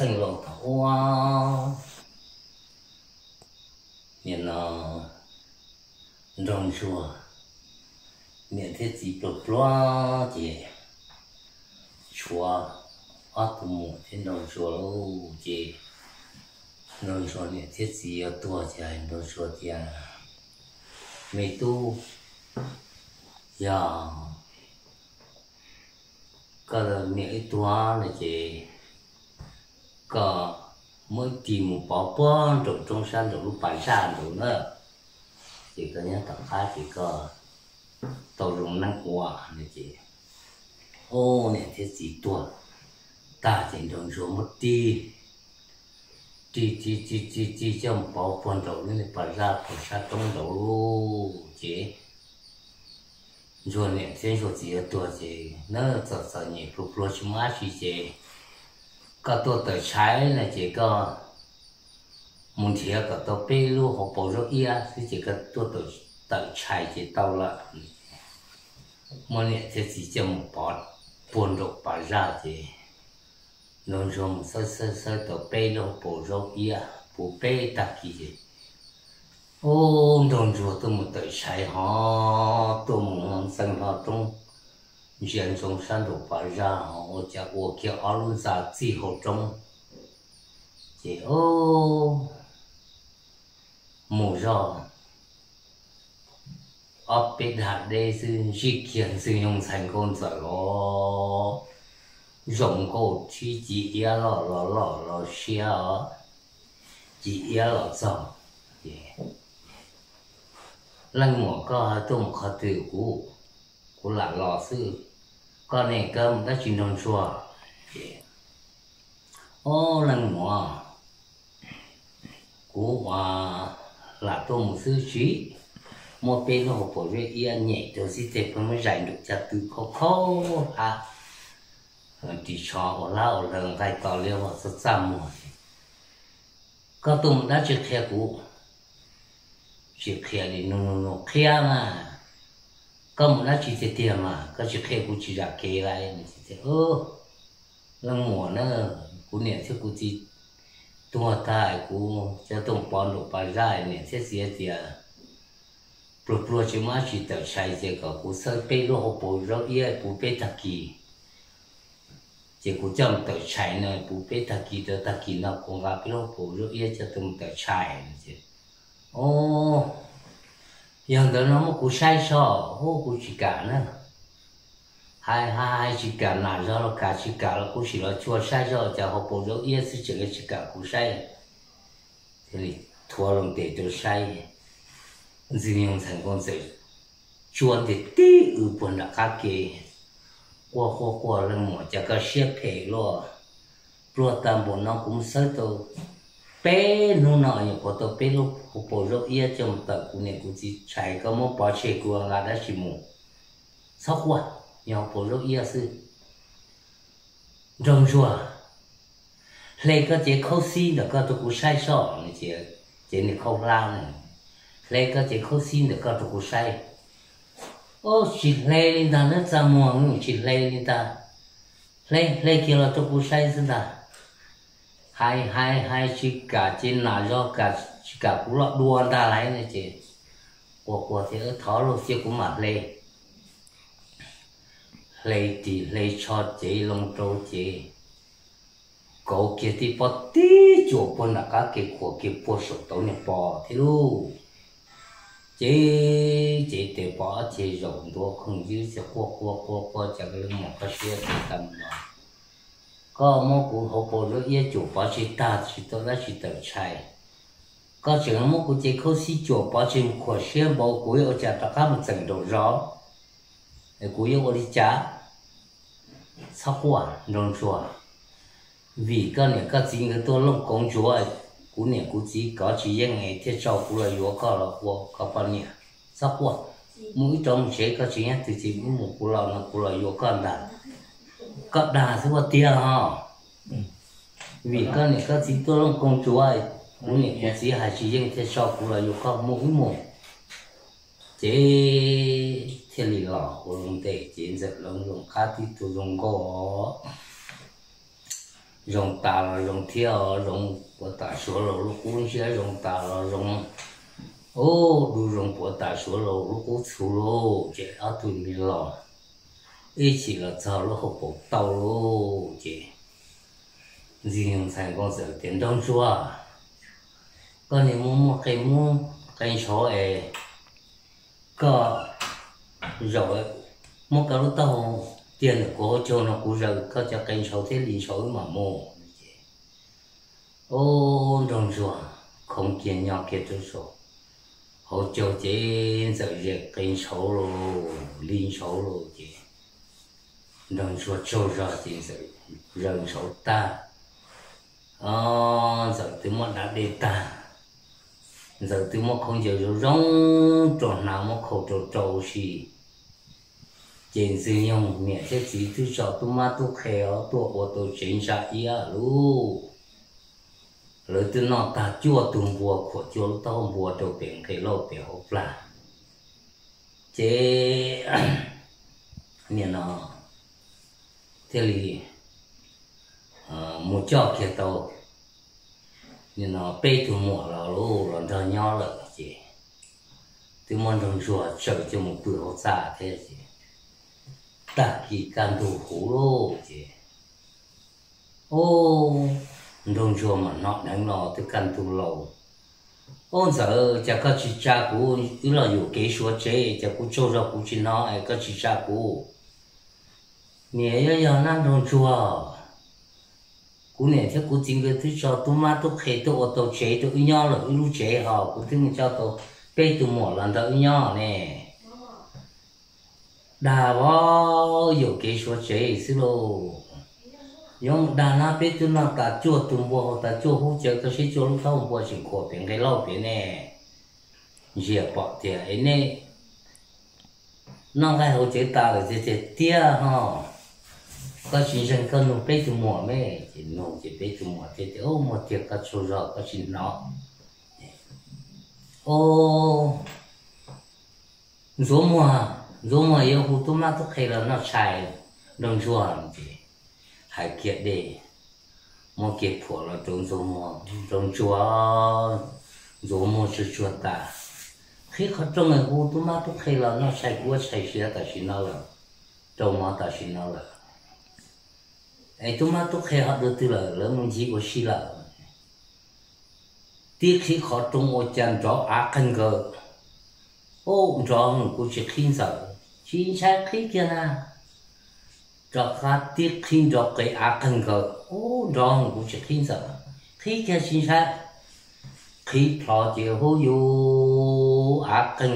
Xeej laus thaum ub, nim no nraug ntsuag, niam thiab txiv pluag pluag ces tshuav ob tug muam thiab nraug ntsuag lauj. Ces nraug ntsuag niam thiab txiv yuav tuag ces hais nraug ntsuag tias, me tub, yog koj niam wb tuag no ces koj muab ib tig mus pov puag nraum roob sab nraum lub pas zaj nraud na, ces koj nyob tom qab ces koj tau zoo neej ua no ces, ub, niam thiab txiv tuag tag ces nraug ntsuag muab tig, tig tig tig tig tig coj mus pov puag nraum lub niag pas zaj puag sab roob nraud lauj. Ces ntsuag niam thiab ntsuag txiv yuav tuag ces na, txom txom nyem pluag pluag tsis muaj dab tsi ces koj tuaj tawm tshais no ces koj mus nrhiav kom tau peb lub hauv paus zaub iab xwb ces koj tuaj tawm tshais ces tau lawm. Muab niam thiab txiv coj mus pov puag nraum pas zaj ces nraug ntsuag mus xawb xawb xawb tau peb lub hauv paus zaub iab puv peb tag kis ces, ub, nraug ntsuag tuaj mus tawm tshais ho tuaj mus ntxeev hlo roob ntsia ntsoov sab nraum pas zaj ho ua cas ua kiag ob lub ntxa txij hauv roob ces, ub, mus zoj ob peb dag deb xwb zij kiag Ntxwg Nyoog ntxhais nkauj ntxawm los zoo nkauj thib ci iab loj los loj los siab os, ci iab los txog ces, leej muam koj tuaj mus qhov twg kuv, kuv lam los xwb, koj ne koj mus dab tsi nraug ntsuag ces, ob leej muam, kuv ua lam tuaj mus xwb tsis muab peb lub hauv paus zaub iab nyem rau xib teg pheej muab zais nraum caj tw khaub khaub hlab, ris tsho ua hlab ua hlaws nqaij to liab vog txaj txaj muag. Koj tuaj mus dab tsi qhia kuv? Tsis qhia li. Nug nug nug qhia mas, koj mus dab tsi tiag tiag mas koj tsis qhia kuv tsis zam kev lawm. Leej muam na, kuv niam thiab kuv txiv tuag tag kuv coj tuaj pov nraum pas zaj, niam thiab txiv tias pluag pluag tsis muaj dab tsi tawm tshais ces kom kuv xawb peb lub hauv paus zaub iab puv peb tag kis. Ces kuv coj mus tawm tshais no puv peb tag kis rau tag kis no kuv nqa peb lub hauv paus zaub iab coj tuaj mus tawm tshais no ces, ob, yog ntawd no muab kuv saib soj, ub, kuv tsis kam na. Hais hais hais tsis kam, nam zog los kam tsis kam los kuv sim los cuag saib soj cas hauv paus zaub iab xwb tseem tsis kam kuv saib. Thiaj li thuav loo tes rau saib, Ntxwg Nyoog ntxhais nkauj ntxawm tsuab ntiag tib w puag nram qab ke. Quaj quaj quaj, leej muam cas koj siab phem luaj, pluag tag npaum no kuv mus xawb tau peb hnub no nyuam qhuav tau peb lub hauv paus zaub iab coj mus tawm kuv niam kuv txiv tshais, koj muab pov tseg kuv nqa dab tsi mus? Txhob quaj, yog hauv paus zaub iab xwb. Nraug ntsuag, hle koj cev khaub xib ntawm koj rau kuv saib soj. Ces niag khaub hlab, hle koj cev khaub xib ntawm koj rau kuv saib. Ob, tsis hle li ntag nawb, txaj muag, tsis hle li ntag. Hle, hle kiag los rau kuv saib xwb ntag. Hais hais hais tsis kam ces nam zog kam tsis kam kuv los dua ntag lauj no ces, quaj quaj thiaj, thov lauj, cia kuv mam hle. Hle ris hle tsho cev loo rau ces kauv kiag tib pob tib cuam puag nram qab ke, khuam kiag puag saum tauv niag pos thiab lauj. Ces, ces tes pos ob ceg zaum ntua khooj ywb ces quaj quaj quaj quaj, cas leej muam koj siab phem tag mus no. Koj muab kuv hauv paus zaub iab cuam pov tseg tag tsis tau dab tsi tawm tshais. Koj tseem muab kuv cev khaub xib cuam pov tseg mus khuam siab npaum, kuv yuav ua cas rov qab mus txeem nraum zos? Es kuv yuav ua li cas? Txhob quaj nraug ntsuag, vim koj niam koj txiv nkawd tuaj looj koov ntsuav, kuv niam kuv txiv kov tsis yeej es thiaj tso kuv los yuav koj los ua koj poj niam. Txhob quaj, mus wb rov mus tsev, koj tseem nyob twg ces wb mus, kuv los no kuv los yuav koj ntag. Koj dag xwb ua tiag ho. Vim koj niam koj txiv tuaj looj koov ntsuav, kuv niam kuv txiv hais tsis yeej thiaj tso kuv los yuav koj, mus wb mus. Ces thiaj li los ua loo ntej ces ntxawm lawv zoo qab tib tug zoo nkauj. Zoo tas los zoo thiab os, zoo puav tas suav laus lub qub ntshiab, zoo tas los zoo, ub, dub zoo puav tas suav laus lub qub txhuv lauj. Ces ob tug niag los ib chim los txog lub hauv paus tau lauj. Ces Ntxwg Nyoog ntxhais Nkauj Ntxawm tias, Nraug Ntsuag, koj niag muaj muaj qe muab qe ntshauv es koj zaum muab koj lub taub hau tiag ntawm kuv hauv caug no kuv zaws koj cov qe ntshauv thiab li ntshauv wb mam mus. Ces, ub, Nraug Ntsuag khoov kiag nyo kiag rau saum hauv caug ces Ntxawm zaws qe ntshauv lauj, li ntshauv lauj. Ces Nraug Ntsuag tsaug zog ces Ntxawm zaws ntshauv tag, Ntxawm twb muab da dej tag, Ntxawm twb muab khaub ncaws zoo zoo rau hnav muab khau rau rau ua si. Ces Ntxwg Nyoog niam thiab txiv twb tso tub mab tub qhe os tuaj ua tau tsev ntsa iab lauj. Lawv twb noj tag cuaj tug npua, khuam cuaj lub taub hau npua rau pem nqe lauj pem hauv plag. Ces nim no thiaj li mus coj kiag tau nim no peb tug muam los lauj, los nrog nyob lawm. Ces twb muab Nraug Ntsuag tsaws coj mus pw hauv txaj thiab. Ces tag kis kaj ntug huv lauj, ces, ub, Nraug Ntsuag mam hnov dheev los twb kaj ntug laus. Ub, Ntxawm, cas koj tsis tsa kuv, wb los yuam kev suav tsev, cas kuv tsaug zog kuv tsis hnov es koj tsis tsa kuv? Niam, yog yog nab Nraug Ntsuag, kuv niam thiab kuv txiv nkawd twb tso tub mab tub qhe tuaj ua tau tsev rau wb nyob lawm, wb lub tsev ho kuv twb mus coj tau peb tug muam los nrog wb nyob ne. Dag vauv, yuam kev suav tsev xwb lauj. Yuav mus dag nab, peb twb noj tas cuaj tug npua haus tas cuaj hub cawv, koj saib cuaj lub taub hau npua tseem khuam pem nqe lauj pem ne. Ntsia pom tias es nej noj nqaij haus cawv tas lawm tiag tiag ho. Koj tsis ntseeg koj nug peb tug muam me. Ces nug ces peb tug muam thiaj tias, Ub, muaj tiag, koj tsaug zog koj tsis hnov. Ub, Ntxuav Muag, Ntxuav Muag yuav hu tub mab tub qhe los noj tshais, Nraug Ntsuag. Ces hais kiag dej, muab kiag phuam los rau Ntxuav Muag, Nraug Ntsuag, Ntxuav Muag tsuag tsuag tas, qhib qhov rooj es hu tub mab tub qhe los noj tshais, kuv ua tshais siav tam sim no lawm, rau mov tam sim no lawm. Es tub mab tub qhe ho dua twg lawm? Lawv mus ncig ua si lawm. Tib qhib qhov rooj ua cas nrov av qeeg nkaus. Ub, nrov mus kuv tsis qhib Ntxawm, tsis ntshai, qhib kiag na. Rov qab tib qhib nrov qees av qeeg nkaus. Ub, nrov mus kuv tsis qhib Ntxawm, qhib kiag tsis ntshai. Qhib plho ces hub yus av qeeg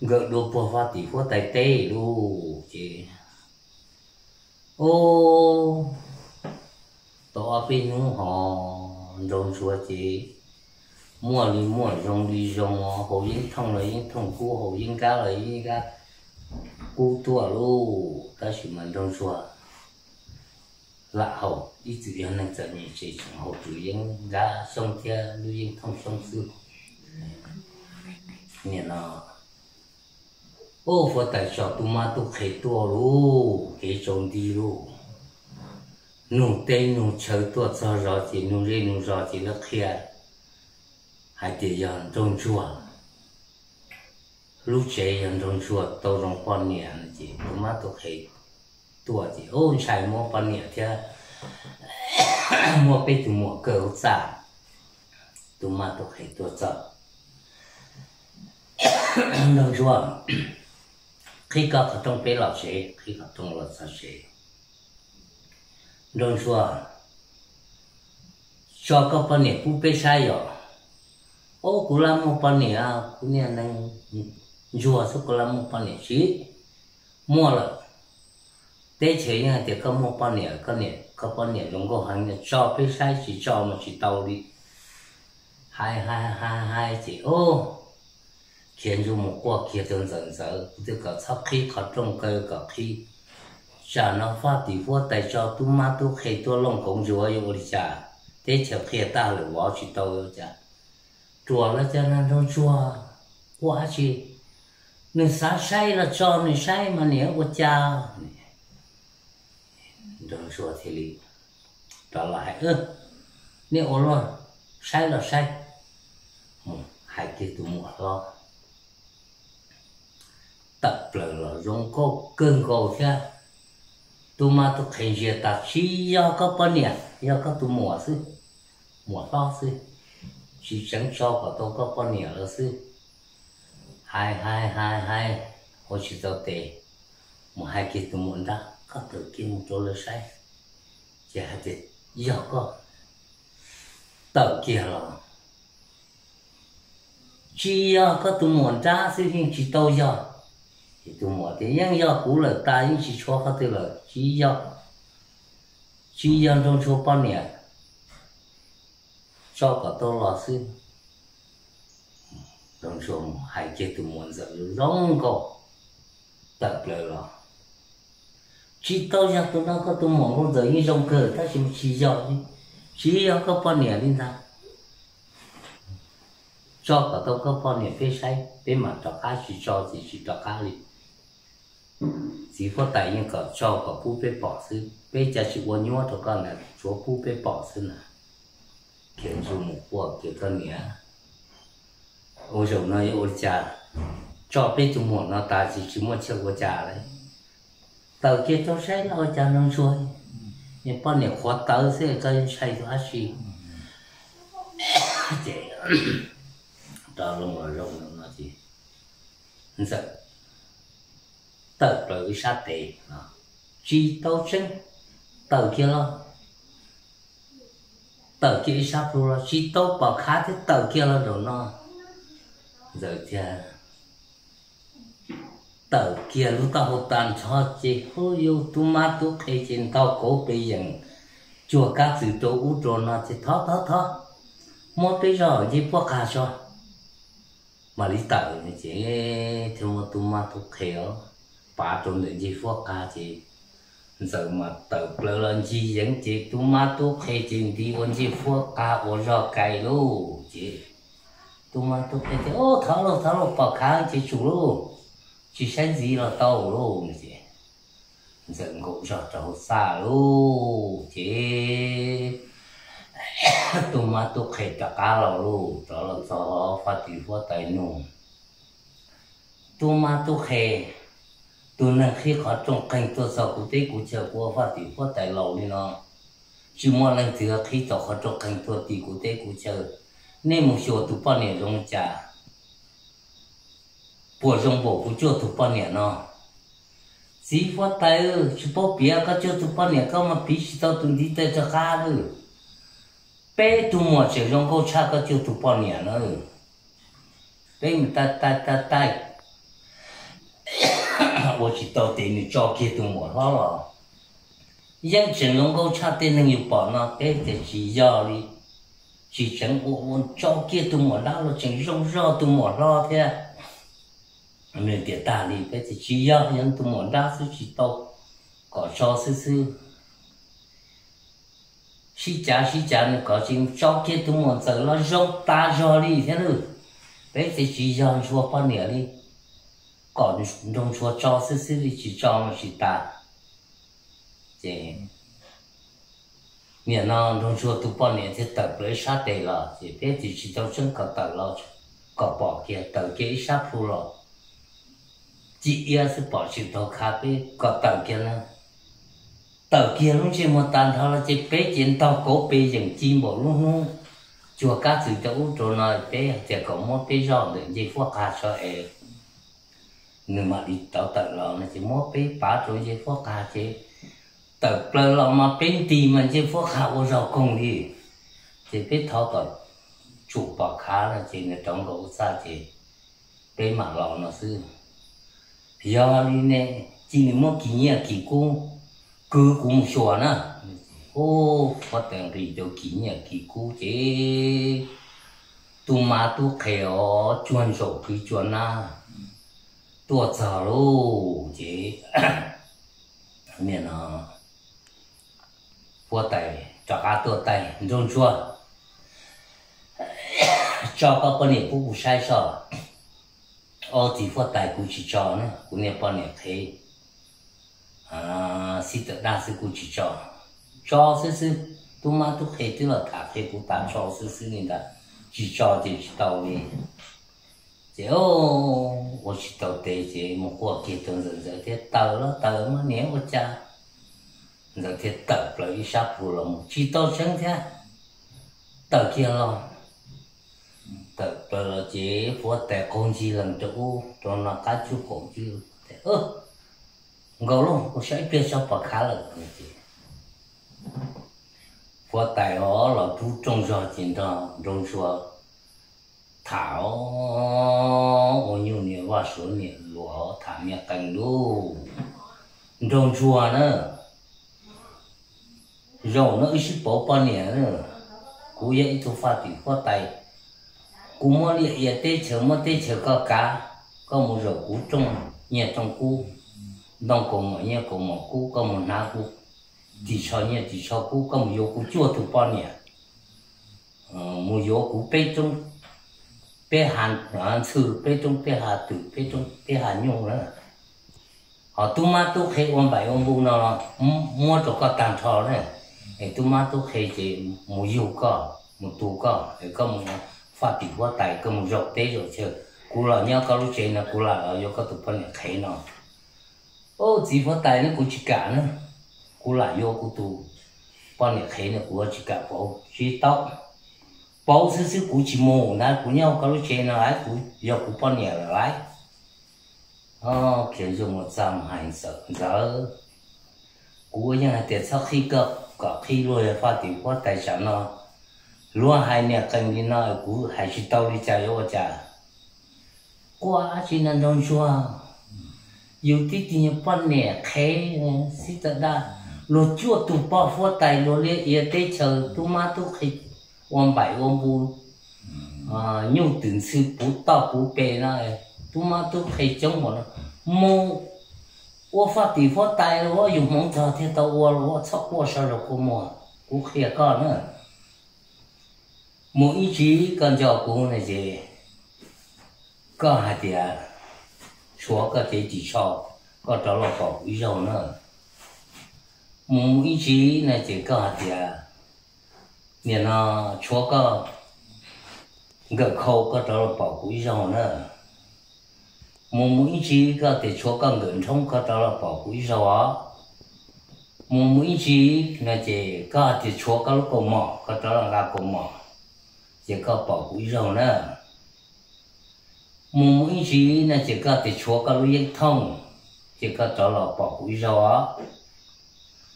nkaus dua puag faj tim huab tais teb lauj. Ces, ub, tau ob peb hnub ho Nraug Ntsuag ces muaj li muaj zoo li zoo, haus yeeb thooj los yeeb thooj kub, haus yeeb nkab los yeeb nkab kub tuaj lauj. Tab sis mas Nraug Ntsuag lam haus, ib txwm yog neeg txom nyem ces tseem haus tus yeeb nkab xyoob thiab lub yeeb thooj xyoob xwb. Nim no, ub, huab tais tso tub mab tub qhe tuaj lauj, kev tsaus nti lauj. Nug teb nug chaw tuaj txog zos ces nug zej nug zos ces lawv qhia hais tias yog Nraug Ntsuag lub tsev, yog Nraug Ntsuag tau zoo poj niam no ces tub mab tub qhe tuaj ces, ub, ntshai muab poj niam thiab muab peb tug muam kaw hauv txaj. Tub mab tub qhe tuaj txog, Nraug Ntsuag, qhib koj qhov rooj peb los tsev, qhib qhov rooj los txog tsev. Nraug Ntsuag, tso koj poj niam pub peb saib yom. Ob, kuv laj muaj poj niam, kuv niag neeg Ntsuag xwb, kuv laj muaj poj niam tsis muaj lawm. Teb chaws yeej hais tias koj muaj poj niam, koj niam, koj poj niam zoo nkauj heev, tso peb saib, tsis tso mas tsis tau li. Hais hais hais hais ces, ob, khiav ntsuj mus quaj kiag rau Ntxawm, Ntxawm, kuv twb kom txhob qhib qhov rooj, kaw kom qhib. Tsam no faj tim huab tais tso tub mab tub qhe tuaj looj koov ntsuav yuav ua li cas? Teb chaws qhia tag lawm, vov tsis tau ua cas. Ruam los cas na Nraug Ntsuag, ua dab tsi? Nws xav saib los tso nws saib mas niam, ua cas? Nraug Ntsuag thiaj li rov los hais, nej ua luaj, saib los saib. Mus hais kiag tus muam hlob, tawm plaws los zoo nkauj kawg nkaus thiab. Tub mab tub qhe ntsia tas, tsis yog koj poj niam, yog koj tus muam xwb, muam hlob xwb, tsis tseev tso kom tau koj poj niam lawm xwb. Hais hais hais hais, ua tsis tau tes, mus hais kiag tus muam nrab, koj tawm kiag mus rau lawv saib. Ces hais tias, yog koj, tawm kiag los, tsis yog koj tus muam nrab xwb, yeej tsis tau yog. Ces tus muam tias, yeej yog kuv lawm tas, yeej tsis tshuav qhov twg lawm, tsis yog, tsis yog Nraug Ntsuag poj niam, tso kom tau los xwb. Nraug Ntsuag mus hais kiag tus muam ntxawm zoo nkauj, tawm plaws los, tsis tau yog tus no, koj tus muam nkauj ntxawm yeej zoo kawg tab sis tsis yog, tsis yog koj poj niam li ntag. Tso kom tau koj poj niam peb saib, peb mam rov qab, tsis tso ces tsis rov qab li. Txiv huab tais yeej kom tso kom pub peb pom xwb, peb cas tsis ua nyuab rau koj ntag, tsuav pub peb pom xwb na. Khiav ntsug mus quaj tias, koj niam, ua zaum no yuav ua cas, tso peb tus muam no tas ces tsis muaj chaw ua cas lawm. Tawm kiag rau saib los ua cas Nraug Ntsuag, poj niam qhuav tawv xwb, koj ntshai tus dab tsi. Ces rov loo los zoo no ces ntxawm tawm plaws ib sab tes, tsis tau tseeb, tawm kiag los, tawm kiag ib sab plhu los, tsis tau pom khav thiab, tawm kiag los nraum no. Ntxawm thiaj tawm kiag lub taub hau tag nrho ces hu yus tub mab tub qhe ces ntaug kauv pes yeem, cuag kab txwm rau ub rau no ces thov thov thov, muab peb zog ncej puab qag tso mam li tawm no ces thiaj muab tub mab tub qhe os pav rau ntawm ncej puab qag ces ntxawm mas tawm plaws los ncig yeev ces tub mab tub qhe ces nti ua ncej puab qag ua zog kais lauj ces tub mab tub qhe tias, thov lauj thov lauj, pom khav ces tsum lauj, tsis saib ntxiv los tau lauj no ces ntxawm nkaum zog rau hauv txaj lauj ces tub mab tub qhe rov qab los lauj, rov los txog faj tim huab tais nug, tub mab tub qhe, tus neeg qhib qhov rooj qeeg tuaj txog kuv teb kuv chaw, kuv ua faj tim huab tais laus li no, tsis muaj leej twg qhib tau qhov rooj qeeg tuaj tim kuv teb kuv chaw, nej mus xyuas tus poj niam zoo li cas, puas zoo npaum kuv cuaj tus poj niam no. Txiv huab tais, tsis paub piav, koj cuaj tus poj niam koj mas piv tsis tau tus ntiv tes rov qab lawm. Peb tug muam tseem zoo nkauj tshaj koj cuaj tus poj niam na. Peb mus taij taij taij taij ua tsis tau ces nws tso kiag tus muam hlob los, yeej tseem zoo nkauj tshaj tej neeg yus pom no. Peb tias tsis yog li, tsis tseev, ua ua tso kiag tus muam nrab los tseem zoo zog tus muam hlob thiab. Nws tias tag li, peb tias tsis yog, yog tus muam nrab xwb tsis tau, kom tso xwb xwb. Sib cav sib cav nws kom tsis tso kiag tus muam ntxawm los zoo tas zog li thiab lauj. Peb tias tsis yog Ntsuag poj niam li, kom Nraug Ntsuag tso xwb xwb li, tsis tso mas tsis tas. Ces nim no Nraug Ntsuag tus poj niam thiaj tawm plaws ib sab tes los ces peb tias tsis tau tseeb, kom tawm los, kom pom kiag, tawm kiag ib sab plhu los, ci iab xwb pom tsis tau khav, peb kom tawm kiag na. Tawm kiag lub ntsej muag tag nrho los ces peb ces ntaug kauv pes yeem ci npaum lub hnub, cuag kab txwm rau ub rau no, peb hais tias kom muab peb zoj ntawm ncej huab qag tso es nws mam li rov tawm los no ces muab peb pav rau ncej huab qag ces tawm plaws los mas peb nti mas ncej huab qag ua zog koog li. Ces peb thov kom tsum pom khav no ces nws rov nkaus ua txaj ces peb mam los no xwb. Yog li ne, cia nws muab kis nyiaj kis kub kwv kuv mus xyuas na. Ub, huab tais nqis rau kis nyiaj kis kub ces tub mab tub qhe os cuag ntsaum kwv cua nab tuaj txog lauj ces nim no huab tais rov qab tuaj tais, Nraug Ntsuag, tso koj poj niam pub kuv saib soj. Au, txiv huab tais, kuv tsis tso na, kuv niag poj niam qhev xib tawm daj xwb, kuv tsis tso. Tso xwb xwb. Tub mab tub qhe twb los tham qhia kuv tas tso xwb xwb li ntawd, tsis tso ces tsis tau li. Ces ua tsis tau tes ces mus quaj kiag rau Ntxawm, Ntxawm thiaj tawm los, tawm mas niam ua cas, Ntxawm thiaj tawm plaws ib sab pug los mus tsis tau tseeb thiab, tawm kiag los, tawm plaws los ces huab tais qaug ncig lees rau ub rau no qab tsuj qaum tsuj, nkaus lauj, ua saib ib pliag tso pom khav lawm no ces huab tais os los rub rooj zog ces nrog nraug ntsuag tham ua nyuj niam vaj suav niam luas tham niag qees lub. Nraug ntsuag na, zaum no wb sib pauv poj niam na, kuv yog ib tug faj tim huab tais, kuv muab liaj ia teb chaws muab teb chaws koj kav, koj mus zaum kuv rooj nyiaj rooj kub, ntoo kaus mom nyiaj kaus mom kub, koj mus hnav kuv ris tsho nyiaj ris tsho kub, koj mus yuav kuv cuaj tus poj niam, mus yuav kuv peb roob peb ha ntxhw, peb roob peb ha twm, peb roob peb ha nyuj na. Ho tub mab tub qhe ua npaim ua npu no muab rau koj tag nrho na, es tub mab tub qhe ces mus yug koj, mus tu koj, es koj mus faj tim huab tais, koj mus zaum teb zaum chaw, kuv los nyob koj lub tsev no, kuv lam los yuav koj tus poj niam qhev no. Txiv huab tais ne, kuv tsis kam na, kuv lam yuav kuv tus poj niam qhev no, kuv tsis kam pauv, tsis tau pauv xwb xwb, kuv tsis mus na, kuv nyob koj lub tsev no lawm, kuv yog kuv poj niam lawm lauj. Khiav ntsuag mus txog mus hais Ntxawm, Ntxawm, kuv ua yeej hais tias txhob qhib koj kom qhib luag yog faj tim huab tais tsam no, luag hais niam qees li no kuv hais tsis tau li cas yuav ua cas. Quaj dab tsi na nraug ntsuag, yus tib tug poj niam qhev xib tawm daj, luag cuaj tus poj huab tais, luag liaj ia teb chaws, tub mab tub qhe ua npaim ua npu, nyuj twm ntxhw puv toj puv pes no, tub mab tub qhe coob npaum no, mus ua faj tim huab tais los yus hmoov txog thiaj tau ua los, txhob quaj so zaum kua muag, kuv qhia koj na. Mus ib tsam koj nco kuv no ces koj hais tias tshuav koj cev ris tsho, koj rov los pom kuv ib zaug na. Mus mus ib tsam no ces koj hais tias nim no tshuav koj nkawm khau, koj rov los pom kuv ib zaug na. Mus mus ib tsam koj tias tshuav koj nkawm nrhoob, koj rov los pom kuv ib zaug os. Mus mus ib tsam no ces koj hais tias tshuav koj lub kaus mom, koj rov los nqa kaus mom, ces koj pom kuv ib zaug na. Mus mus ib tsam no ces koj tias tshuav koj lub yeeb thooj, ces koj rov los pom kuv ib zaug os.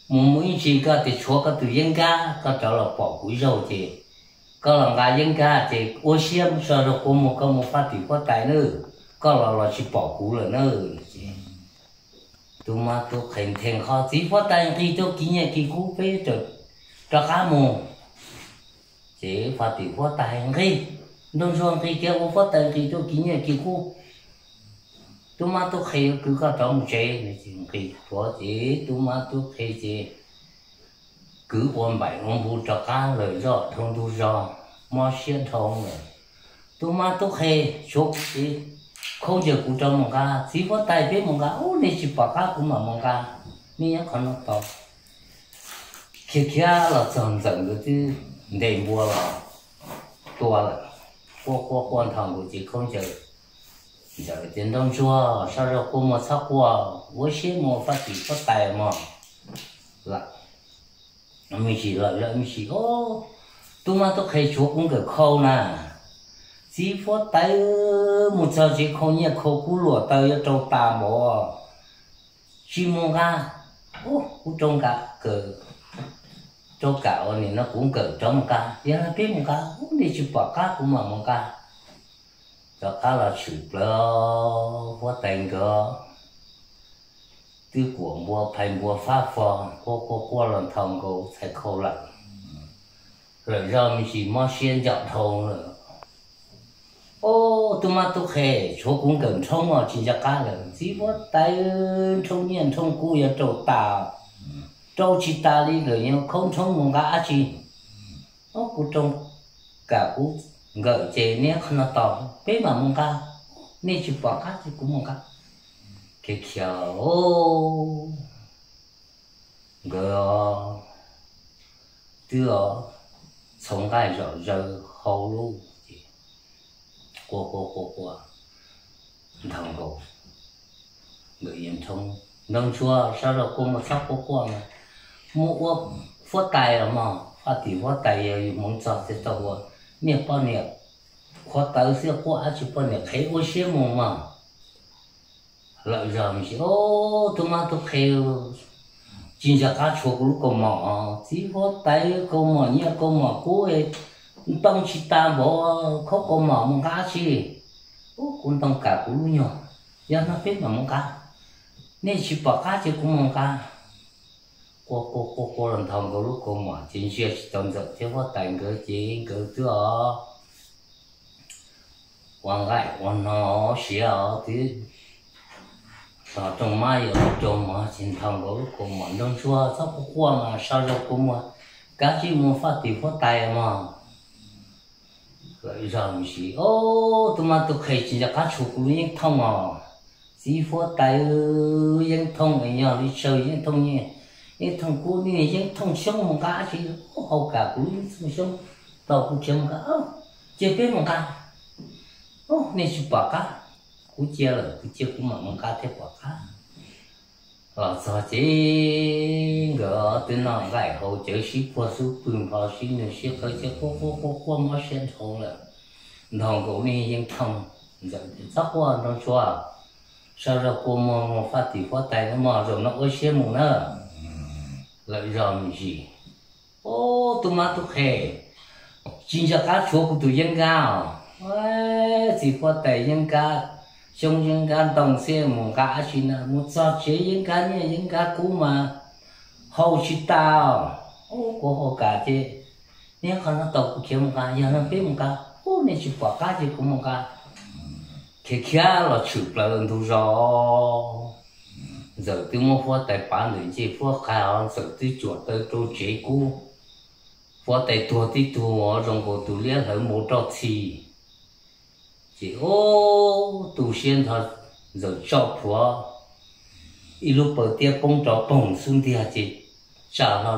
Mus mus ib tsam koj tias tshuav koj tus yeeb nkab, koj rov los pom kuv ib zaug ces koj los nqa yeeb nkab ces ua siab so zaum kua muag koj mus faj tim huab tais nawb, koj los los tsis pom kuv lawm na. Ces tub mab tub qhe nthe qho, txiv huab tais nqis rau kis nyiaj kis kub peb rov qab mus. Ces faj tim huab tais nqis, nraug ntsuag nqis kiag ua huab tais nqis rau kis nyiaj kis kub, tub mab tub qhe yuav kwv koj rov mus tsev. Nqis rov ces tub mab tub qhe ces kwv ua npaim ua npu rov qab lawm zoj dhau ntug zog, mob siab dhau lawm. Tub mab tub qhe, tshuav kuv ces khaub ncaws kuv rov mus nqa, txiv huab tais peb mus nqa, ub nej tsis pom qab kuv mam mus nqa, nej nyob qhov no tos. Khiav khiav los txog Ntxawm nkawd twb ntes npua los tua lawm. Quaj quaj quaj nthos nkaus ces khaub ncaws. Ntxawm tias nraug ntsuag, so zaum kua muag txhob quaj, ua siab mus faj tim huab tais mog. Lawm me ntsis, lawm zoj me ntsis, tub mab tub qhe tshuav kuv nkawm khau na. Txiv huab tais, mus txog tsev khau nyiaj khau kub luam taws yuav rau tas npaum, tsis mus nqa. Ub, kuv rau nkawm, rau kam ua nim no kuv nkawm rov mus nqa, yog no peb mus nqa, ub nej tsis pom qab kuv mam mus nqa. Rov qab los tshwm plaws huab tais nkawd twb kuam npua phais npua fab fo, quaj quaj quaj los nthos nkaus txhais khau lawm. Lawm zoj me ntsis mob siab ncom dhau lawm. Ub, tub mab tub qhe, tshuav kuv nkawm nrhoob os tsis nco qab lawm. Txiv huab tais, nrhoob nyiaj nrhoob kub yuav rau tas, rau tsis tas li lawm, yog khaub nrhoob mus nqa dab tsi. Ub, kuv rau kam kuv nkawm ces neb qhov no tos peb mam mus nqa, nej tsis pom qab ces kuv mus nqa. Khiav khiav nkawd twb os, txhoov nqaij zom zaws hau lub ces quaj quaj quaj quaj, nthos nkaus nkawd yawg Nrhoob, Nraug Ntsuag, sawv los kua muag, txhob quaj quaj mas, muab ua huab tais los mog, faj tim huab tais, yog yus hmoov txog thiaj tau ua, niaj poj niam qhuav tawv xwb quaj dab tsi, poj niam qhev ua siab mus mog. Lawm zog me ntsis, o, tub mab tub qhe, tsis nco qab tshuav kuv lub kaus mom, txiv huab tais, kaus mom nyiaj kaus mom kub ntoo tsis tas npaum, khaub kaus mom mus nqa dab tsi? Ub, kuv ntoo kam kuv lub nyuag, yog no peb mam mus nqa, nej tsis pom qab ces kuv mus nqa. Quaj quaj quaj quaj los nthos nkaus lub kaus mom ces ntsia tsis tau Ntxawm thiab huab tais nkawd ces nkawd twb os ua nqaij ua no siav os twb, tos rooj mab yuav los cua mov ces nthos nkaus lub kaus mom, Nraug Ntsuag, txhob quaj quaj mas, sawv los kua muag, kav tsij mus faj tim huab tais mog. Lawm zog me ntsis, o, tub mab tub qhe, tsis nco qab tshuav kuv lub yeeb thooj os, txiv huab tais, yeeb thooj es yog li tsawg yeeb thooj, yeeb thooj kub, yeeb thooj xyoob mus nqa dab tsi, hau kam kuv lub yeeb thooj xyoob, tau kuv khiav mus nqa, cia peb mus nqa. Nej tsis pom qab, kuv cia lawm, kuv cia kuv mam mus nqa thiaj pom qab. Los txog ces nkawd twb noj nqaij haus cawv, sib puag xub pwg npho, sib nug sib qawv ces quaj quaj quaj quaj mob siab dhau lawm. Nthos nkaus niag yeeb thooj, Ntxawm tias, txhob quaj Nraug Ntsuag, sawv los kua muag mus faj tim huab tais no mog, zaum no ua siab mus na. Lawm zog me ntsis, o, tub mab tub qhe, tsis nco qab tshuav kuv tus yeeb nkab os, txiv huab tais yeeb nkab, xyoob yeeb nkab ntoo xwb mus nqa dab tsi na, mus txog tsev yeeb nkab nyiaj yeeb nkab kub mas hau tsis tas. Ub, kuv hau kam ces, nej qhov no tau kuv khiav mus nqa, yog no peb mus nqa, ub, nej tsis pom qab ces kuv mus nqa. Khiav khiav los tshwm plaws ntug zos, Ntxawm twb muab huab tais pav ntawm ncej puab qab, Ntxawm twb cuam taw rau tsev kub, huab tais tuag tib tug zoo nkaus tus liab hlawv npau roj txhi. Ces ub, tu siab nrho, Ntxawm tso plhuav, ib lub paws tiab poob rov poog xub ntiag ces tsa hlo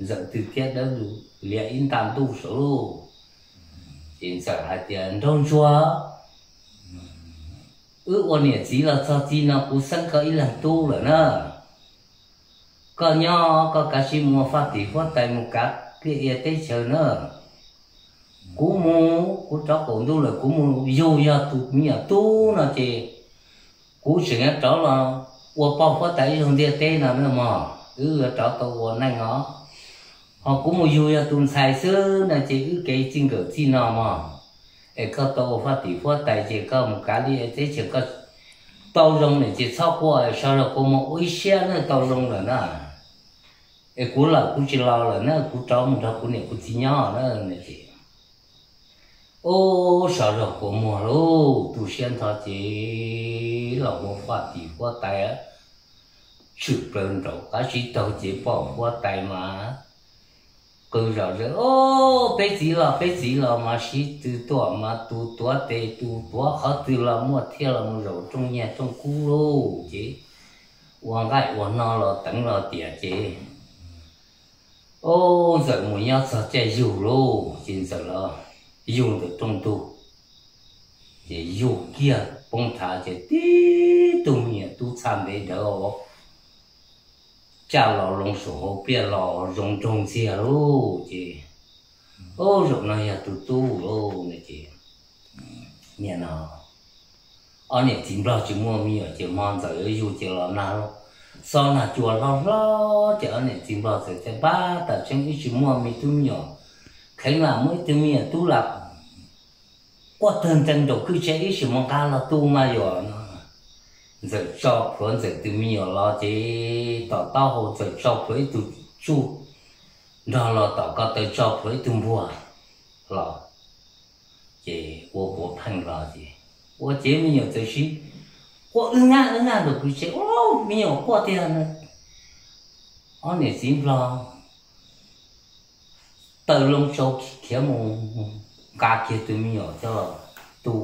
Ntxawm tw tiab dawb lug lias ib nta ntuj saud lauj. Ces Ntxawm hais tias, Nraug Ntsuag, wb ua niam txiv los txog txij no kuv xeeb koj ib leeg tub lawm na. Koj nyob koj kav tsij mus faj tim huab tais mus kav liaj ia teb chaws na. Kuv mus, kuv rov qaum ntuj lawm kuv mus yug yog tus me nyuam tub no ces kuv tseem yuav rov los ua poj huab tais ib zaug ntiaj teb no na mog, wb yuav rov tau ua neej os. Ho kuv mus yug yog tus ntxhais xwb no ces wb kev txij nkawm txij no mog. Es koj tau ua faj tim huab tais ces koj mus kav liaj ia teb chaws koj tau zoo lawm ces txhob quaj, sawv los kua muag ua ib siab na, tau zoo lawm na. Es kuv lawm kuv tsis los lawm na, kuv rov mus nrog kuv niam kuv txiv nyob na. Ub, sawv los kua muag lauj, tu siab nrho ces los ua faj tim huab tais, tshwm plaws nraum qab tsib taug ces poj huab tais mas qw zom zaws, Ob, peb txiv los, peb txiv los mas sib tw tuaj mas tus tuav tes tus tuav qhov twg los muaj, thiaj los mus zaum rooj nyiaj rooj kub lauj. Ces ua nqaij ua no los teev los tiam ces, Ob, Ntxawm mus nyob txog caij yug lauj, ces Ntxawm los yug ntawm rooj ntug. Ces yug kiag poob thav ces tib tug me nyuam tub txha ntev dawv caj los loo saum hauv pliaj los zoo nraug ntxiag lauj. Ces, Ob, zaum no yog tus tub lauj no ces, nim no ob niam txiv nplog tsis muaj me nyuam ces hmo Ntxawm yuav yug ces los nag, xob nag cua hlob hlob ces ob niam txiv nplog txawm tias, Pab, tam tseeb wb tsis muaj me tub me nyuam, kheev lam muaj ib tug me nyuam tub lam quaj tawg nreeg nraum kwj tse, ib sim mus nqa los tu mas yuav no. Ntxawm tso plhuav Ntxawm tus me nyuam los ces tom taub hau Ntxawm tso plhuav ib tug tsuj nrog los tom ko taw tso plhuav ib tug npuag los, ces ua puav pheej los ces ua ces me nyuam txawm sib quaj wb nyab wb nyab nraum kwj tse, Ob, me nyuam quaj tiag no. Ob niam txiv nplog taw loo tsau khiav mus nqa kiag tus me nyuam coj los tu.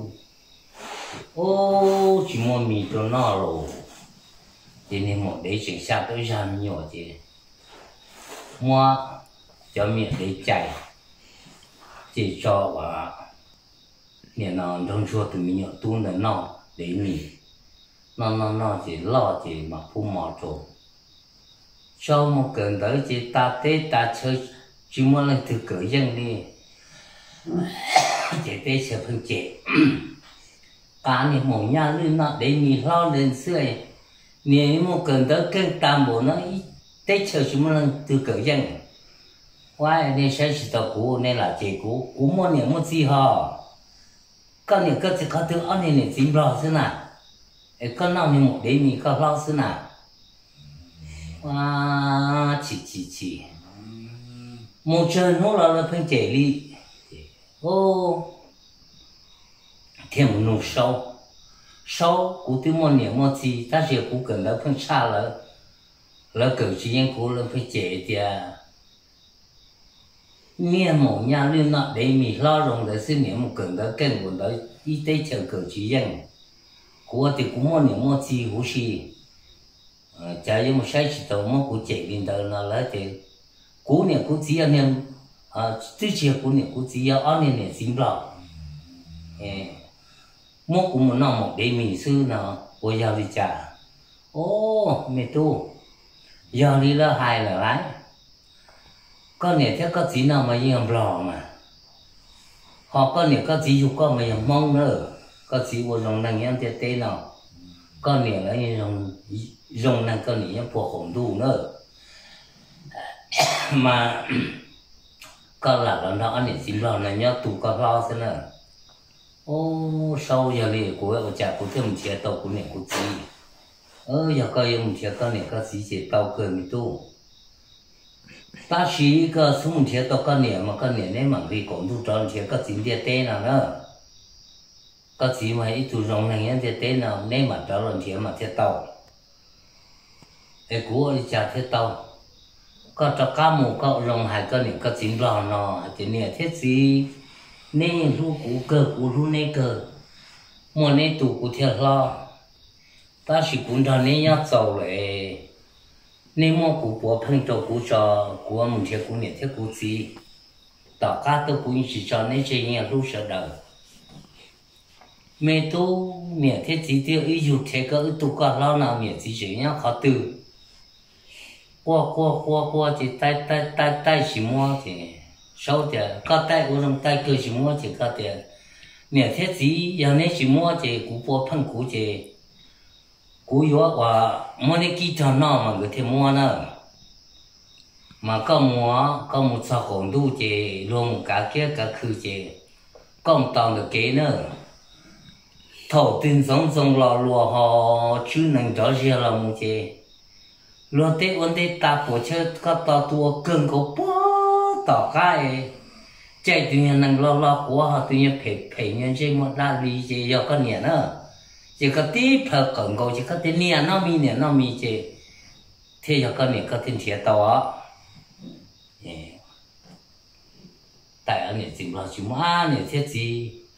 Ub, tsis muaj mis rau noj los, ces niag maum dev tseem xya tawb zag me nyuam ces muab cov me nyuam dev cai, ces tso ua, nim no nraug ntsuag tus me nyuam tub ntawd noj dev mis, noj noj noj ces loj ces mam pub mov rau. Tso mus kawm ntawv ces tas teb tas chaw, tsis muaj leej twg kawm yeej li. Ces teb chaws pheej cem, qas niag maum nyaj lwj noj dev mis hlob ntawd xwb, niag mus kawm ntawv keej tas npaum no ib teb chaws tsis muaj leej twg kawm yeej. Ua nej saib tsis taus kuv, nej lam cem kuv, kuv muaj niam muaj txiv hos. Koj niam koj txiv qhov twg ob niag niam txiv nplog xwb na, es koj noj niag maum dev mis koj hlob xwb na. Ua chim chim chim, mus tsawg hnub los lawv pheej cem li. Thiaj mus nug Saub, Saub, kuv twb muaj niam muaj txiv tab sis kuv kawm ntawv pheej tshaj lawv, lawv kawm tsis yeej kuv, lawv pheej cem tias niag maum nyaj lwj noj dev mis hlob zoo ntawd xwb niam mus kawm ntawv keej npaum ntawd ib teb chaws kawm tsis yeej. Kuv tias kuv muaj niam muaj txiv huv si, cas yuav mus saib tsis taus muab kuv cem li ntawd no lawv tias kuv niam kuv txiv yog niag, twb tsis yog kuv niam kuv txiv, yog ob niag niam txiv nplog. Muab kuv mus noj maum dev mis xwb no, puas yog li cas? Au, me tub, yog li lawv hais lawm lauj. Koj niam thiab koj txiv no mas yeej yog nplog mas, ho koj niam koj txiv yug koj mas yog Hmoob na. Koj txiv ua zoo neeg nyob ntiaj teb no, koj niam lawv zoo neeg, koj niam nyob puag qaum ntuj na. Mas koj lam los nrog ob niam txiv nplog no nyob tu koj hlob xwb na. Au, Saub, yog li kuv ua cas kuv thiaj mus nrhiav tau kuv niam kuv txiv? Yog koj yuav mus nrhiav koj niam koj txiv ces tau kawg me tub. Tab sis koj xub mus nrhiav tau koj niam mas koj niam neb mam nqis qaum ntuj rov nrhiav koj txiv ntiaj teb no na. Koj txiv mas ib tug zoo neeg nyob ntiaj teb no, neb mam rov los nrhiav mas thiaj tau. Es kuv ua li cas thiaj tau? Koj rov qab mus koj ua zoo hais koj niam koj txiv nplog no hais tias niam thiab txiv, neb yeej hlub kuv kawg, kuv hlub neb kawg, muaj neb tu kuv thiaj hlob. Tab sis kuv nrog neb nyob txaus lawm, neb muab kuv puav pheej rau kuv tso, kuv mus nrhiav kuv niam thiab kuv txiv. Tom qab tuaj kuv yeej tsis tso neb tseg, yeej hlub sawv daws. Me tub, niam thiab txiv twb yog ib yug rhe koj wb tu koj hlob no, niam txiv tseem nyob qhov twg? Quaj quaj quaj quaj ces taij taij taij taij tsis muab ces Saub tias koj taij ua zoo taij kawg tsis muab ces koj tias niam thiab txiv yog neb tsis muab ces kuv puav pheej kuv ces kuv yuav ua muab neb kib rog noj mas nkawd thiaj muab na. Mas koj mus, koj mus txog qaum ntuj ces luag mus kav kiab kav khw ces koj mus tos ntawm kev na. Thaum twg ntxoov ntxoo los luas ho tswb nees nrov ziag los mus ces luag tej ua ntej tas puas chawj koj tos tus uas kawg nkaus puag tom qab es caij tus nyuag nees loj loj quav ho tus nyuag phem phem nyuag ntsej muag dab li ces yog koj niam na. Ces koj tib plhaw qawm nkaus ces koj tias niam noj mis, niam noj mis ces thiaj yog koj niam koj thiaj nrhiav tau os. Taij niam txiv nplog tsis muab, niam thiab txiv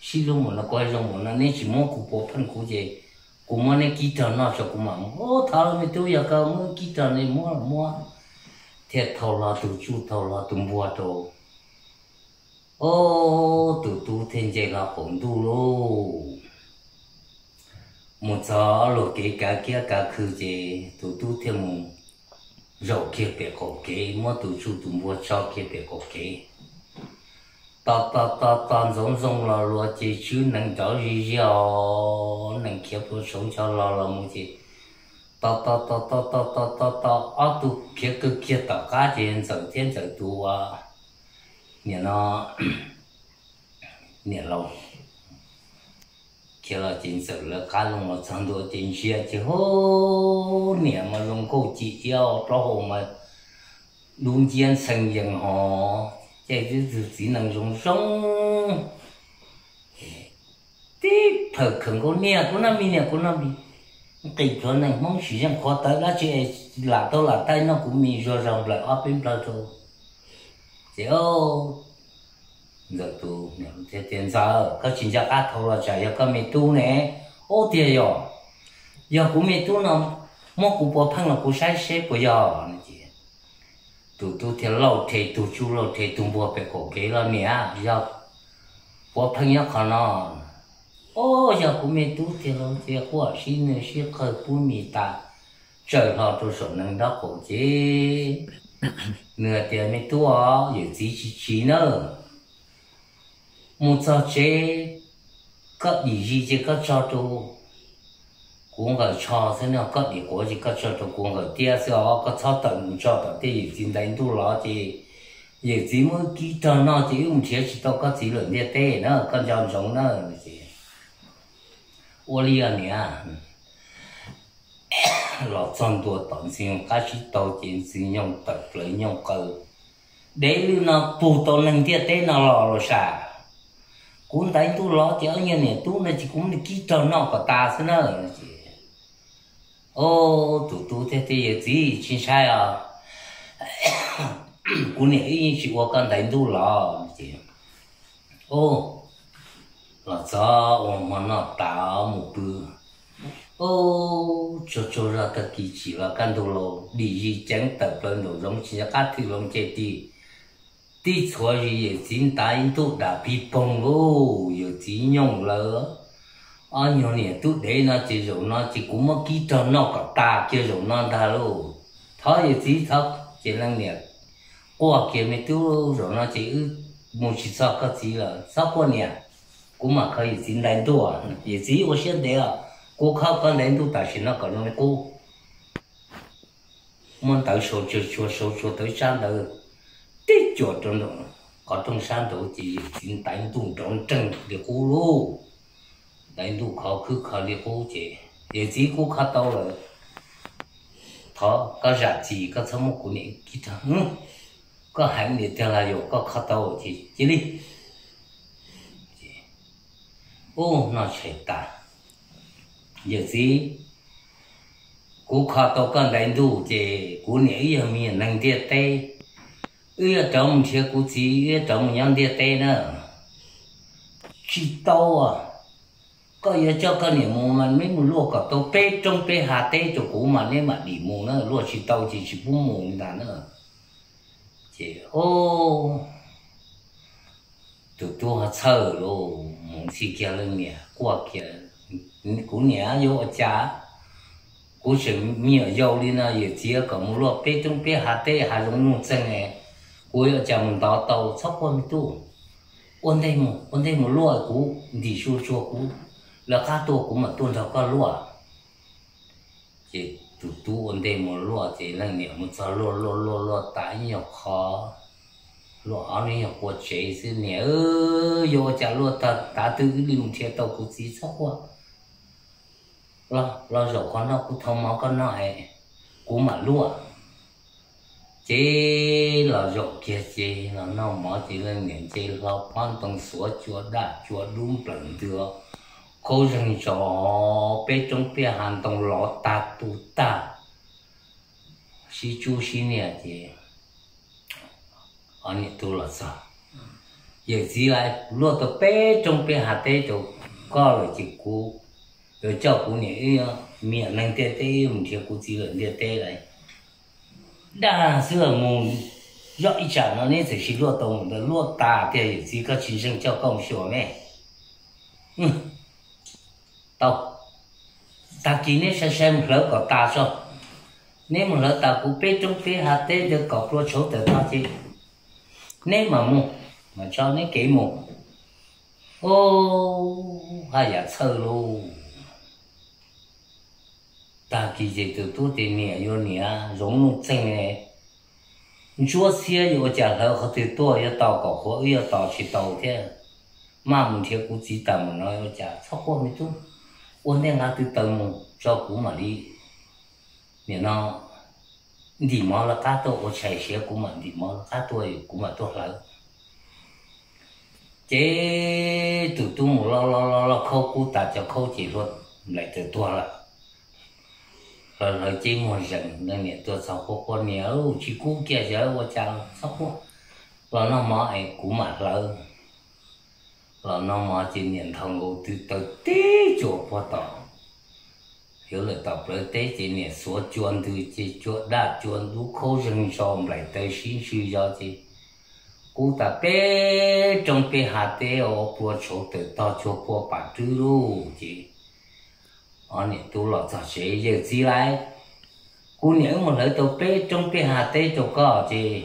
sib hlub mus no kuv zoo mus no neb tsis muab kuv puav pheej kuv ces kuv muab neb kib rog noj tso kuv mam mus. Ub, thov me tub, yog koj muab kib rog ne muab los muab. Thiaj thau hlo tus tsuj thau hlo tus npua rau. Ub, tus tub thiaj nce hlo qaum ntuj lauj. Mus txog luag kev kav kiab kav khw ces tus tub thiaj mus zaum kiag pem qaum kev, muab tus tsuj tus npua tso kiag pem qaum kev. Tos tos tos tos ntxoov ntxoo los luas ces tswb nees nrov zig ziag os, nees khiav plhuav saud ncho los los mus ces tos tos tos tos tos tos tos ob tug khiav kawg kiag tom qab ces ntxawm thiab ntxawm tus ua niam no, niam laus khiav los ces ntxawm lawv qab loo los txog ntua ces ntsia ces hu, niam mas zoo nkauj ci iab, plaub hau mas dub nciab ntxhee yees hos, ces tib tug txiv nees zoo zoo. Tib plhaw khawm nkaus niam kuv noj mis, niam kuv noj mis. Nqis plhuav nees Hmoob sim zeej qhuav tawv dab tsi es lam tau lam taij noj kuv mis zuag zog nplawm ob peb nplawg rau. Ces ntxawm tus niam thiaj tias ntxawm, koj tsis nco qab thau los tsam yog koj me tub ne. Ub tiag yog, yog kuv me tub no muab kuv puav pheej los kuv saib seb puas yog no ces Tus tub thiaj lauj rhe tug tsuj lauj rhe tug npuag pem qaum kev los, Niam, yog puas pheej nyob qhov no? Au, yog kuv me tub tiag lauj. Thiaj quaj sib nwj sib qawg pub mis tas, tsaws hlo rau saum nees nraub qaum ces nws tias, Me tub, yawm txiv tsis tsiv nawb. Mus txog tsev, koj dim zis ces koj tso rau kuv nqawm tsho xwb no, koj dim quav ces koj tso rau kuv nqawm tiab xwb os. Koj txhob tawm mus tso tom tej yawm txiv ntaiv ntuj los ces yawm txiv muab wb kib rog noj ces wb mus nrhiav tsis tau koj txiv lawm ntiaj teb na, koj nco ntsoov na. Ua li os niam. Los txog ntua tom Ntxwg Nyoog qab tsib taug ces Ntxwg Nyoog tawm plaws nyooj qaws, Dev lwj no pug tau neeg ntiaj teb no los los sam? Kuv ntaiv ntuj los ces ob nyuag niam tub no ces kuv muab kib rog noj kom tas xwb na. Ces, o, tus tub thiaj tias, Yawm txiv tsis ntshai os, kuv niam wb yeej tsis ua koj ntaiv ntuj los. Ces, o, los txog ua hmo noj tas mus pw. O, tsuag tsuag zog tag kis tsim los kaj ntug los dim zis ceev tawm plaws nraum zoov tsis nco qab twg los ces tig, tig txhuav zis yawm txiv ntaiv ntuj dam pig poog lauj. Yawm txiv nyooj lawm, ob nyuag niam tub dev no ces zaum no ces kuv muab kib rog noj kom tas kiag zaum no ntag lauj. Thov yawm txiv thov. Ces leej niam quaj kiag, Me tub, zaum no ces wb mus tsis txog koj txiv lawm, txhob quaj niam, kuv mam kho yawm txiv ntaiv ntuj. Yawm txiv ua siab ntev os, kuv kho koj ntaiv ntuj tam sim no kom zoo li qub. Muab ntawv sau tsuag tsuag, sau tsuag tau ib tsab ntawv tib cuam rau nraum qhov rooj sab nraud ces yawm txiv ntaiv ntuj nrov nreeg li qub lauj. Ntaiv ntuj khov khwb kho li qub ces, Yawm txiv, kuv kho tau lawm, thov koj zam txim, koj txhob muab kuv niam kib rog. Koj heev li tiag los yog koj kho tau ces cia li. Ub, noj tshais tas, Yawm txiv, kuv kho tau koj ntaiv ntuj ces kuv niam wb yog me nyuam neeg ntiaj teb, wb yuav rov mus nrhiav kuv txiv, wb yuav rov mus nyob ntiaj teb na. Tsis tau, koj yuav coj koj niam mus mas neb mus luaj kom tau peb roob peb hav teb rau kuv mas neb mam dim mus na, luaj tsis tau ces tsis pub mus li ntag na. Ces, o, tus tub ho txhawj lauj, mus ntxhi kiag leej niam quaj kiag, Kuv niam, yuav ua cas? Kuv tseem me nyuam yaus li no, yawm txiv kom mus luaj peb roob peb hav teb hav zoov nuj txeeg, kuv yuav ua cas mus ntov tau? Txhob quaj me tub, ua ntej mus, ua ntej mus luaj, kuv ntim su tsuag kuv lawv qab tuaj kuv mam tuaj nrog koj luaj. Ces tus tub ua ntej mus luaj ces leej niam mus txog luaj luaj luaj luaj tas ib nyuag qho, luaj ob hnub nyuag qua tsev xwb, Niam, yuav ua cas luaj tag tav twg wb li mus nrhiav tau kuv txiv? Txhob quaj, los zaum qhov no kuv thau mov koj noj es kuv mam luaj. Ces los zaum kiag ces los noj mov ces leej niam nce hlo pob ntoo xuav cua daj cua dub nplawm ntws, qhov zeeg ntsos peb roob peb hav ntoo lov tag tu tag, sib tsub sib nias ces ob niam tub los txog, Yawm txiv, luaj tau peb roob peb hav teb rau koj lawm ces kuv yuav coj kuv niam wb me nyuam neeg ntiaj teb mus nrhiav kuv txiv lawm ntiaj teb lawm. Dag xwb mus zoj ib tsam no neb txawm sis luaj tau mus ntawd, luaj tas tiag, yawm txiv koj tsis ntseeg coj koj mus xyuas me. Tau, tag kis neb sai sai mus hlawv kom tas tso. Neb mus hlawv tas kuv peb roob peb hav teb ntawd kom plua tshauv tawm tag ces neb mam mus, mam tso neb kev mus. Ub, haj yam txhawj lauj. Tag kis ces tus tub tias, Niam, yuav niam, zoov nuj txeeg, ntsuab txhiab yuav ua cas hlawv qhov twg tuaj yuav tau kom qhuav wb yuav tos tsis tau thiab. Maj mus nrhiav kuv txiv tas mus no ua cas? Txhob quaj me tub, ua ntej nqa tw taws mus tso kuv mam li, nim no ntim mov lawv qab tuaj, ua tshais siav kuv mam ntim mov lawv qab tuaj, kuv mam tuaj hlawv. Ces tus tub mus loj loj loj loj khaub kub tas cov khaub ces hlua nplaim tawm tuag lawm. Hlawv hlawv ces muag zees, leej niam tuaj txog quaj quaj, Niam, tsis kub kiag, ua cas? Txhob quaj, los noj mov es kuv mam hlawv. Los noj mov ces niam nthos nkaus tw taws tib tsuas puag tom yuav lawm tom plawv teb ces niam xuav cua ntws ces cua daj cua dub khaub zeeg zos nplaim taws sib ntswg zos ces kub tas peb roob peb hav teb ua plua tshauv tawm tog cuag pua pam rwb lug ces ob niam tub los txog tsev, yawg txiv lauj, kuv niam wb mus hlawv tau peb roob peb hav teb rau koj ces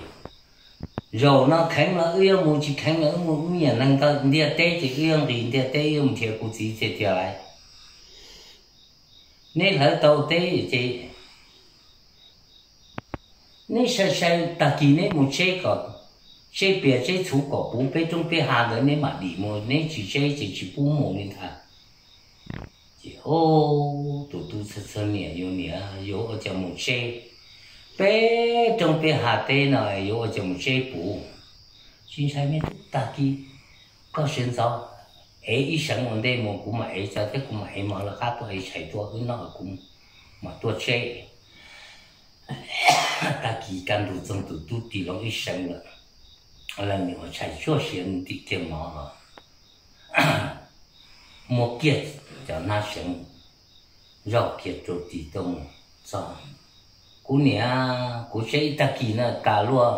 zaum no kheev los wb yuav mus, tsis kheev los wb mus, wb nyiam neeg ntiaj teb ces wb yuav nqis ntiaj teb wb yuav mus nrhiav kuv txiv tiag tiag lauj. Neb hlawv tau teb ces neb sai sai tag kis neb mus tseb kom, tseb pias tseb txhuv kom puv peb roob peb hav ntawd neb mam dim mus, neb tsis tseb ces tsis pub mus li ntag. Ces tus tub txhawj txhawj niam, yus niam yuav ua cas mus tseb peb roob peb hav teb no yuav ua cas mus tseb puv. Tsis ntshai me tub, tag kis koj sawv ntxov ev ib seev ua ntej mus, kuv mam ev cov thiab kuv mam ev mov lawv qab tuaj ev tshais tuaj wb noj kuv mam tuaj tseb. Tag kis kaj ntug txoog tus tub ris loo ib seev lawm, leej niam ua tshais tsuag siav ntim kiag mov los muab kiag cov hnab seev zoj kiag rau ris tuaj mus txog. Kuv niam, kuv tseb ib tag kis no tas luaj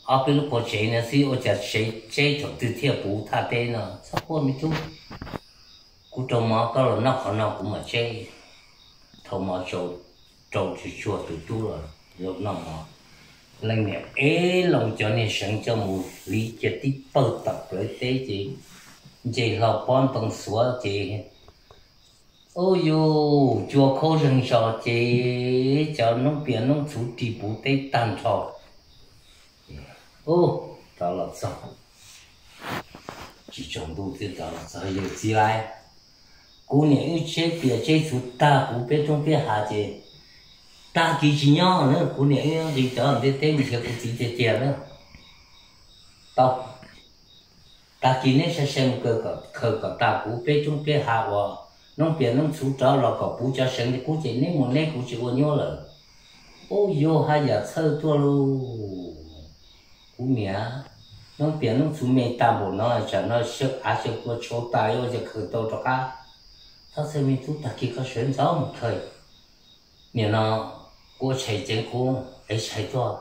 ob peb lub qua tsev no xwb ua cas tseb thaum twg thiaj puv thaj teb no, txhob quaj me tub. Kuv rau mov koj los noj qhov no kuv mam tseb. Thau mov rau tsuag tsuag tus tub los zaum noj mov. Leej niam ev loo cov niag seev coj mus hliv kiag tib pawg tom plawv teb ces nce hlo pob ntoo xuav ces ub yuj cua khaub zeeg zos ces cov noob pias noob txhuv ris puv teb tag nrho. Ub, rov los txog, tsis tsaus ntuj twb rov los txog, yawg txiv lauj, kuv niam wb tseb pias tseb txhuv tag puv peb roob peb hav ces tag kis tsis nyob na, kuv niam wb nqis cov ntiaj teb mus nrhiav kuv txiv tiag tiag na. Tau, tag kis neb sai sai mus khaws kom tas puv peb roob peb hav uas noob pias noob txhuv rov los kom puv cov seev li qub ces neb mus neb, kuv tsis ua nyuaj lawm. Ub yuj, haj yam txhawj tuaj lauj. Kuv niam, noob pias noob txhuv me tag npaum no, tsam no xyaw av xyaw kua tshau tas yuav ua cas khaws tau rov qab. Txhob txhawj me tub, tag kis koj sawv ntxov mus khaws. Nim no kuv ua tshais ceev kuv ev tshais tuaj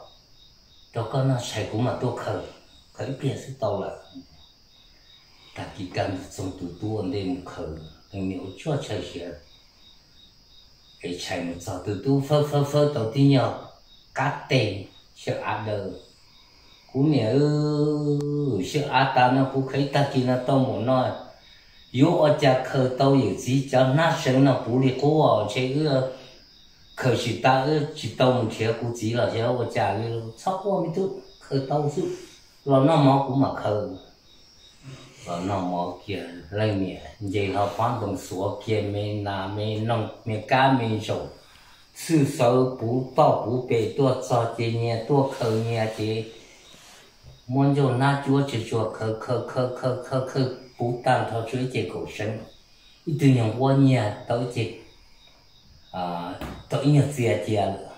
rau koj noj tshais kuv mam tuaj khaws, khaws ib pliag xwb tau lawm. Tag kis kaj ntug txoog tus tub ua ntej mus khaws, leej niam ua tsuag tshawj siav ev tshais mus txog tus tub fawb fawb fawb tau tib nyuag qab teg xyaw av daws. Kuv niam, xyaw av tas no kuv khaws ib tag kis no tau npaum no, yuav ua cas khaws tau yawm txiv cov hnab seev no puv li qub, ntshe wb khaws tsis tas wb tsis tau mus nrhiav kuv txiv los xyov ua cas li. Txhob quaj me tub, khaws tau xwb, los noj mov kuv mam khaws. Los noj mov kiag leej niam nce hlo pob ntoo xuav kiag me nas me noog me kab me ntsaum, txhwj xawv puv toj puv pes tuaj txog ces nyias tuaj khaws nyias ces muab ncauj hnab cuab tsuag tsuag khaws khaws khaws khaws khaws khaws puv tag nrho tshuav ib ce kaum seev, ib tug nyuag huab nyiag tau ib ce, tau ib nyuag txia cia lawm.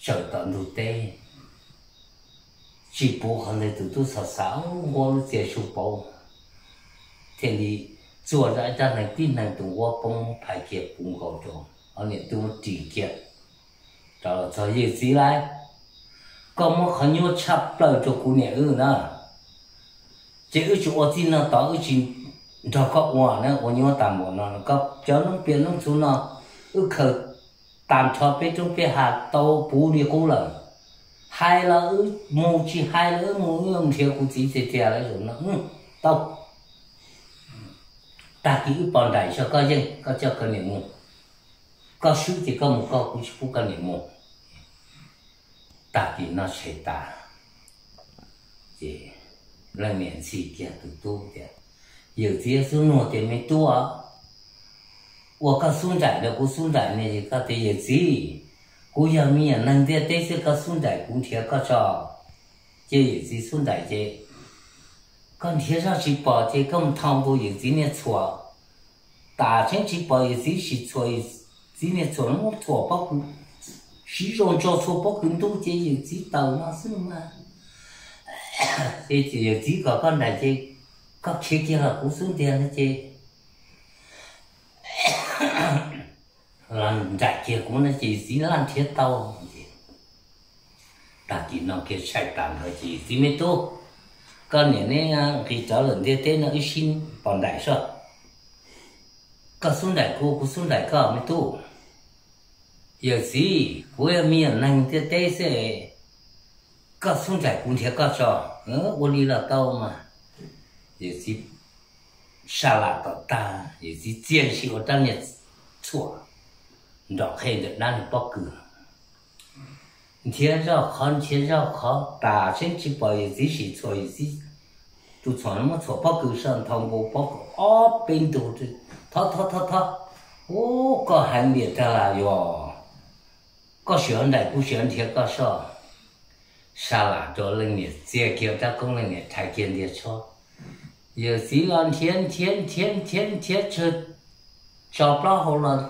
Tsaws tom ntug teb tsis puv qhov ntawd, tus tub xav xav nquab lub txia su pauv, thiaj li txuag zaj ib rab hneev tib hneev tus nquab poob phais kiag puv nkaus rau, ob niam tub ris kiag rov los txog. Yawg txiv lauj, koj muab qhov nyuaj tshaj plaws rau kuv niam wb na, ces wb tsis ua txij no tod wb tsis nrog koj ua na, ua nyuaj tas npaum no, koj cov noob pias noob txhuv no wb khaws tag nrho peb roob peb hav tau puv li qub lawm. Hais los wb mus, tsis hais los wb mus, wb mus nrhiav kuv txiv tiag tiag lawm zaum no. Tau, tag kis wb pos nraim tso koj yeej, koj coj koj niam mus. Koj swb ces koj mus koj, kuv tsis pub koj niam mus. Tag kis noj tshais tas ces leej niam ntxhi kiag tus tub tias, yawm txiv xub nuag tias, me tub, ua koj xub nraim los kuv xub nraim ne? Koj tias, yawm txiv, kuv yog me nyuam neeg ntiaj teb xwb, koj xub nraim kuv nrhiav koj tso. Ces yawm txiv xub nraim ces koj nrhiav zoj tsis pom ces koj mus thau nkaus yawm txiv niag txhuam tas tseeb, tsis pom yawm txiv sim txhuam, yawm txiv niag txhuam muab txhuam pob kws, siv zog ntso txhua pob kws ntub ces yawm txiv tawm no xwb mas. Ces yawm txiv kom koj nraim ces koj khiav kiag los kuv xub ntiag no ces nraim kiag kuv no ces yawm txiv laj nrhiav tau. Tag kis no kiag tshaij tas nrho ces yawm txiv, Me tub, koj niam neb nqis rov lawm ntiaj teb no wb sib pom nraim soj. Koj xub nraim kuv, kuv xub nraim koj me tub. Yawm txiv, kuv yog me nyuam neeg ntiaj teb xwb, koj xub nraim kuv nrhiav koj tso. Ua li los tau mas. Yawm txiv sa lam tom tag, yawm txiv txia ntshis ua rab niag txhuam nrom qhe ntawm dab niag pob kws. Nrhiav zoj qhov nrhiav zoj qhov tas tseeb tsis pom yawm txiv sim txhuam, yawm txiv tus txhuam no muab txhuam pob kws soj nthau nkaus pob kws ob peb ntug. Thov thov thov thov, ub, koj heev tiag tag las yog, koj sim nraim kuv sim nrhiav koj soj. Sa lam rau leej niam txia kiag rab koob, leej niam rhais kiag ntiag tshob. Yawm txiv los nrhiav nrhiav nrhiav nrhiav nrhiav tsawg tso plaub hau los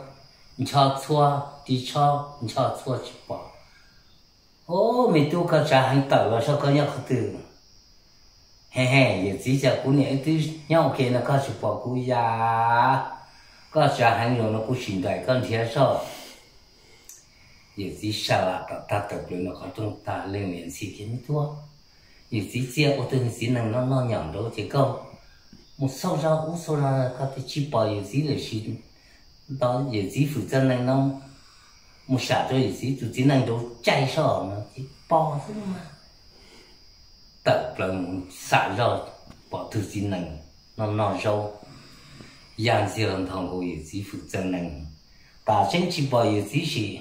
ncho txhua, ris tsho ncho txhua tsis pom. Ub, me tub, koj tsav heev tawm los soj, koj nyob qhov twg? He he, yawm txiv, cas kuv niam wb twb nyob ua ke no koj tsis pom kuv ya. Koj tsav heev los no kuv sim nraim koj nrhiav soj. Yawm txiv sa lam tom tag tawm plaws ntawm qhov rooj tag, leej niam ntxhi kiag, Me tub, yawm txiv txia ua tus txiv nees no noj nyom nraud ces koj mus xauj zog ub xauj zog, koj twb tsis pom yawm txiv lawm sis ntawd yawm txiv hwm txawj nees no mus sam rau yawm txiv tus txiv nees nraud caij soj no ces pom xwb mas. Tawm plaws mus xam zoj pom tug txiv nees no noj zaub, ya ntxiag los nthos nkaus yawm txiv hwm txawj nees. Tas tseeb tsis pom yawm txiv sim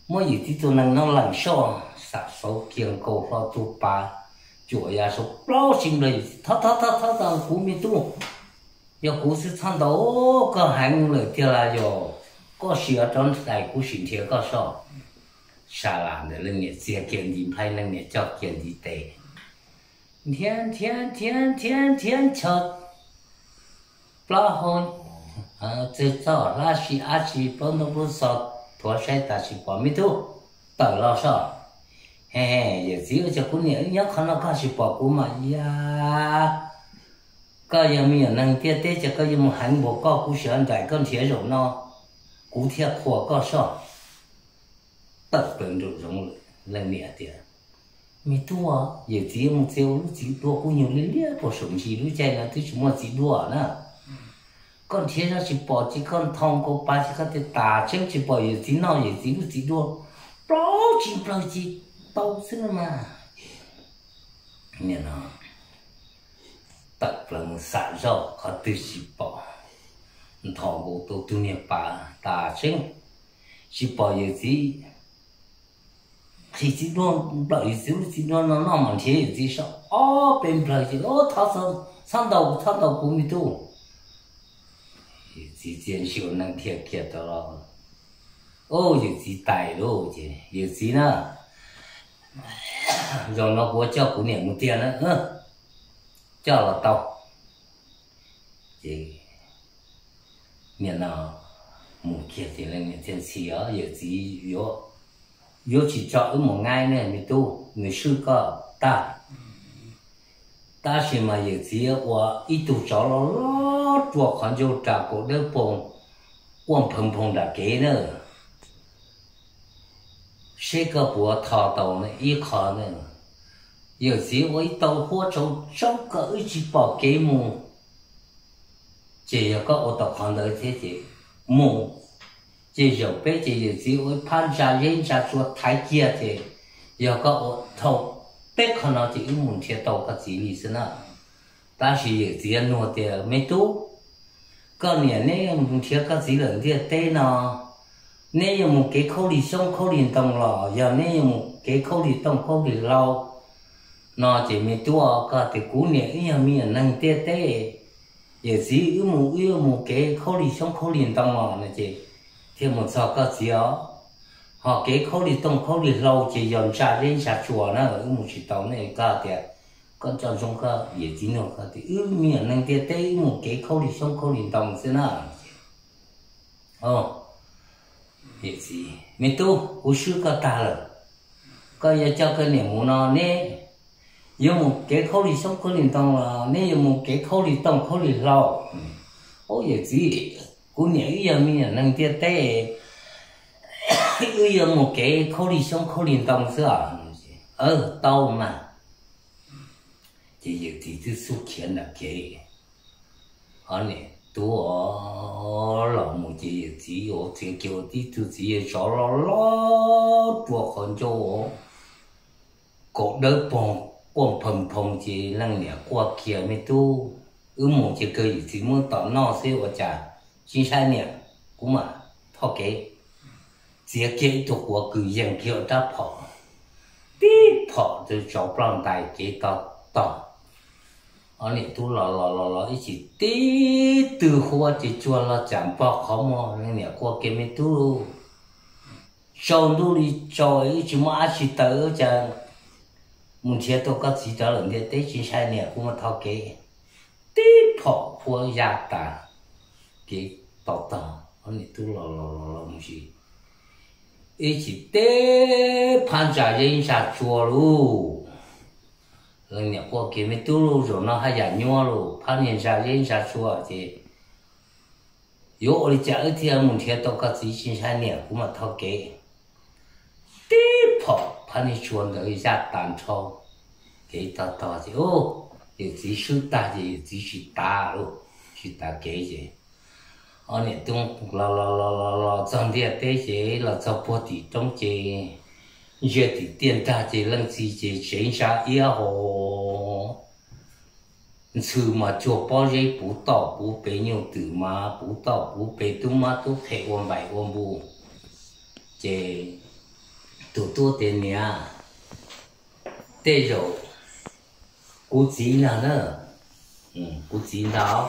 muab yawm txiv tus nees no leem soj, xam sauv kiag nkaus hlo tug pas cuam ya saud plaub tsis nplawg yawm txiv, Thov thov thov thov, kuv me tub, yog kuv xwb txhob ntaus, koj heev lawm tiag las yog, koj sim rov nraim kuv sim nrhiav koj soj. Sa lam ntawm leej niam txia kiag ntiv nplhaib, leej niam coj kiag ntiv tes, nrhiav nrhiav nrhiav nrhiav nrhiav ncho plaub hau, txawg txoj hlab si ab tsi plaub ntoo plaub xo, thuav saib tas tsis pom, Me tub, tawm los soj. He he, yawm txiv, ua cas kuv niam wb nyob qhov no koj tsis pom kuv mas ya. Koj yog me nyuam neeg ntiaj teb ces koj yuav mus heev npaum koj, kuv sim nraim koj nrhiav zaum no kuv thiaj qhuas koj soj. Tawm plaws nraum zoov lawm, leej niam tias, Me tub, yawm txiv mus txiav ua lub txiv duaj kub nyuj liab liab puag saum ntsis, lub caij no twb tsis muaj txiv duaj na. Koj nrhiav zoj tsis pom ces koj nthos nkaus pas ces koj tias tas tseeb tsis pom yawm txiv noj yawm txiv lub txiv duaj, plaub tsis nplawg ces tau xwb no mas. Tawm plaws mus xam zoj qhov twg tsis pom, nthos nkaus tau tug niag pas tas tseeb tsis pom yawm txiv, qhib txiv duaj, nplawm yawm txiv lub txiv duaj no noj mas nrhiav yawm txiv soj ob peb nplawg ces, Thov, txhob ntaus, txhob ntaus kuv me tub. Yawm txiv txia ntshis ua nees dhia kiag rov los, Ub, yawm txiv tais lauj, ces yawm txiv na, zaum no kuv yuav coj kuv niam mus tiag na, coj los tau. Ces nim no mus kiag ces leej niam thiaj ntxhi os, Yawm txiv yuav tsis tso wb mus nqaij ne me tub, nws swb koj tag. Tab sis mas yawm txiv ua ib tug tsov loj loj rua qhov ncauj ras kaum dawb paug, quaj nphoo nphoo nram kev na, seb koj puas tho tau ib qho na. Yawm txiv ua ib tau huab tsaus tsaub kom wb tsis pom kev mus, ces yog koj ua tau qhov ntawd thiab ces mus. Ces zaum peb ces yawm txiv ua ib phab ntsa zeb ntsa tsua thaiv kiag ces yog koj ua dhau peb qho no ces wb mus nrhiav tau koj txiv li xwb na. Tab sis yawm txiv nug tias, Me tub, koj niam neb mus nrhiav koj txiv lawm ntiaj teb no, neb yuav mus kev khaub lig xyoob khaub lig ntoo los yog neb yuav mus kev khaub lig tooj khaub lig hlau? No ces me tub, koj tias kuv niam wb yog me nyuam neeg ntiaj teb, yawm txiv wb mus wb yuav mus kev khaub lig xyoob khaub lig ntoo los no ces thiaj mus txog koj txiv os. Ho kev khaub lig tooj khaub lig hlau ces yog ntsa zeb ntsa tsua na, wb mus tsis tau ne. Koj tias koj nco ntsoov koj yawm txiv nug koj tias wb me nyuam neeg ntiaj teb wb mus kev khaub lig xyoob khaub lig ntoo xwb na. Yawm txiv, Me tub, kuv swb koj tag lawm. Koj yuav coj koj niam mus no neb yuav mus kev khaub lig xyoob khaub lig ntoo los neb yuav mus kev khaub lig tooj khaub lig hlau? Ub, yawm txiv, kuv niam wb yog me nyuam neeg ntiaj teb, Wb yuav mus kev khaub lig xyoob khaub lig ntoo xwb os. Tau mas. Ces yawm txiv twb xub khiav nram kev. Ob niam tub los mus ces yawm txiv ua txiav kiag ua tib tug txiv yawg tsov loj loj rua qhov ncauj, kaum dawb paug quaj phoom phoom ces leej niam quaj kiag, Me tub, wb mus ces kawg yawm txiv muab tom noj xwb ua cas tsis ntshai niam, kuv mam thoj kev. Txiav kiag ib tug quav kws yees kiag rab phom, tib phom twb tsov ploj ntais kev tog tog. Ob niam tub los los los los ib chim tib tug huab ces cuag los cam npog qhov muag, leej niam quaj kiag, Me tub, tsaus ntuj li tsaus wb tsis muaj dab tsi taws cas mus nrhiav tau koj txiv rov lawm ntiaj teb, tsis ntshai niam, kuv mam thov kev. Tib phom huab ya tas kev tog tog. Ob niam tub los los los los mus tsis, ib chim teb phab ntsa zeb ntsa tsua lauj. Leej niam quaj kiag, Me tub lauj, zaum no haj yam nyuaj lauj, phab niag ntsa zeb ntsa tsua ces yuav ua li cas wb thiaj mus nrhiav tau koj txiv, tsis ntshai niam, kuv mam thov kev. Tib phom phab niag tsua ntawd ya tas nrho kev tog tog ces yawm txiv swb tag ces yawm txiv tsis tav lauj, tsis tav kev ces ob niam tub los los los los los txog ntiaj teb ces los txog puag tim roob ces ntsia tim tiaj nrag ces leej txiv ces tsev ntsa iab hos, ntxhw mas cuag pob zeb puv toj puv pes, nyuj twm mas puv toj puv pes, tub mab tub qhe ua npaim ua npus. Ces tus tub tias, Niam, tej zaum kuv txiv ntag na, kuv txiv ntag,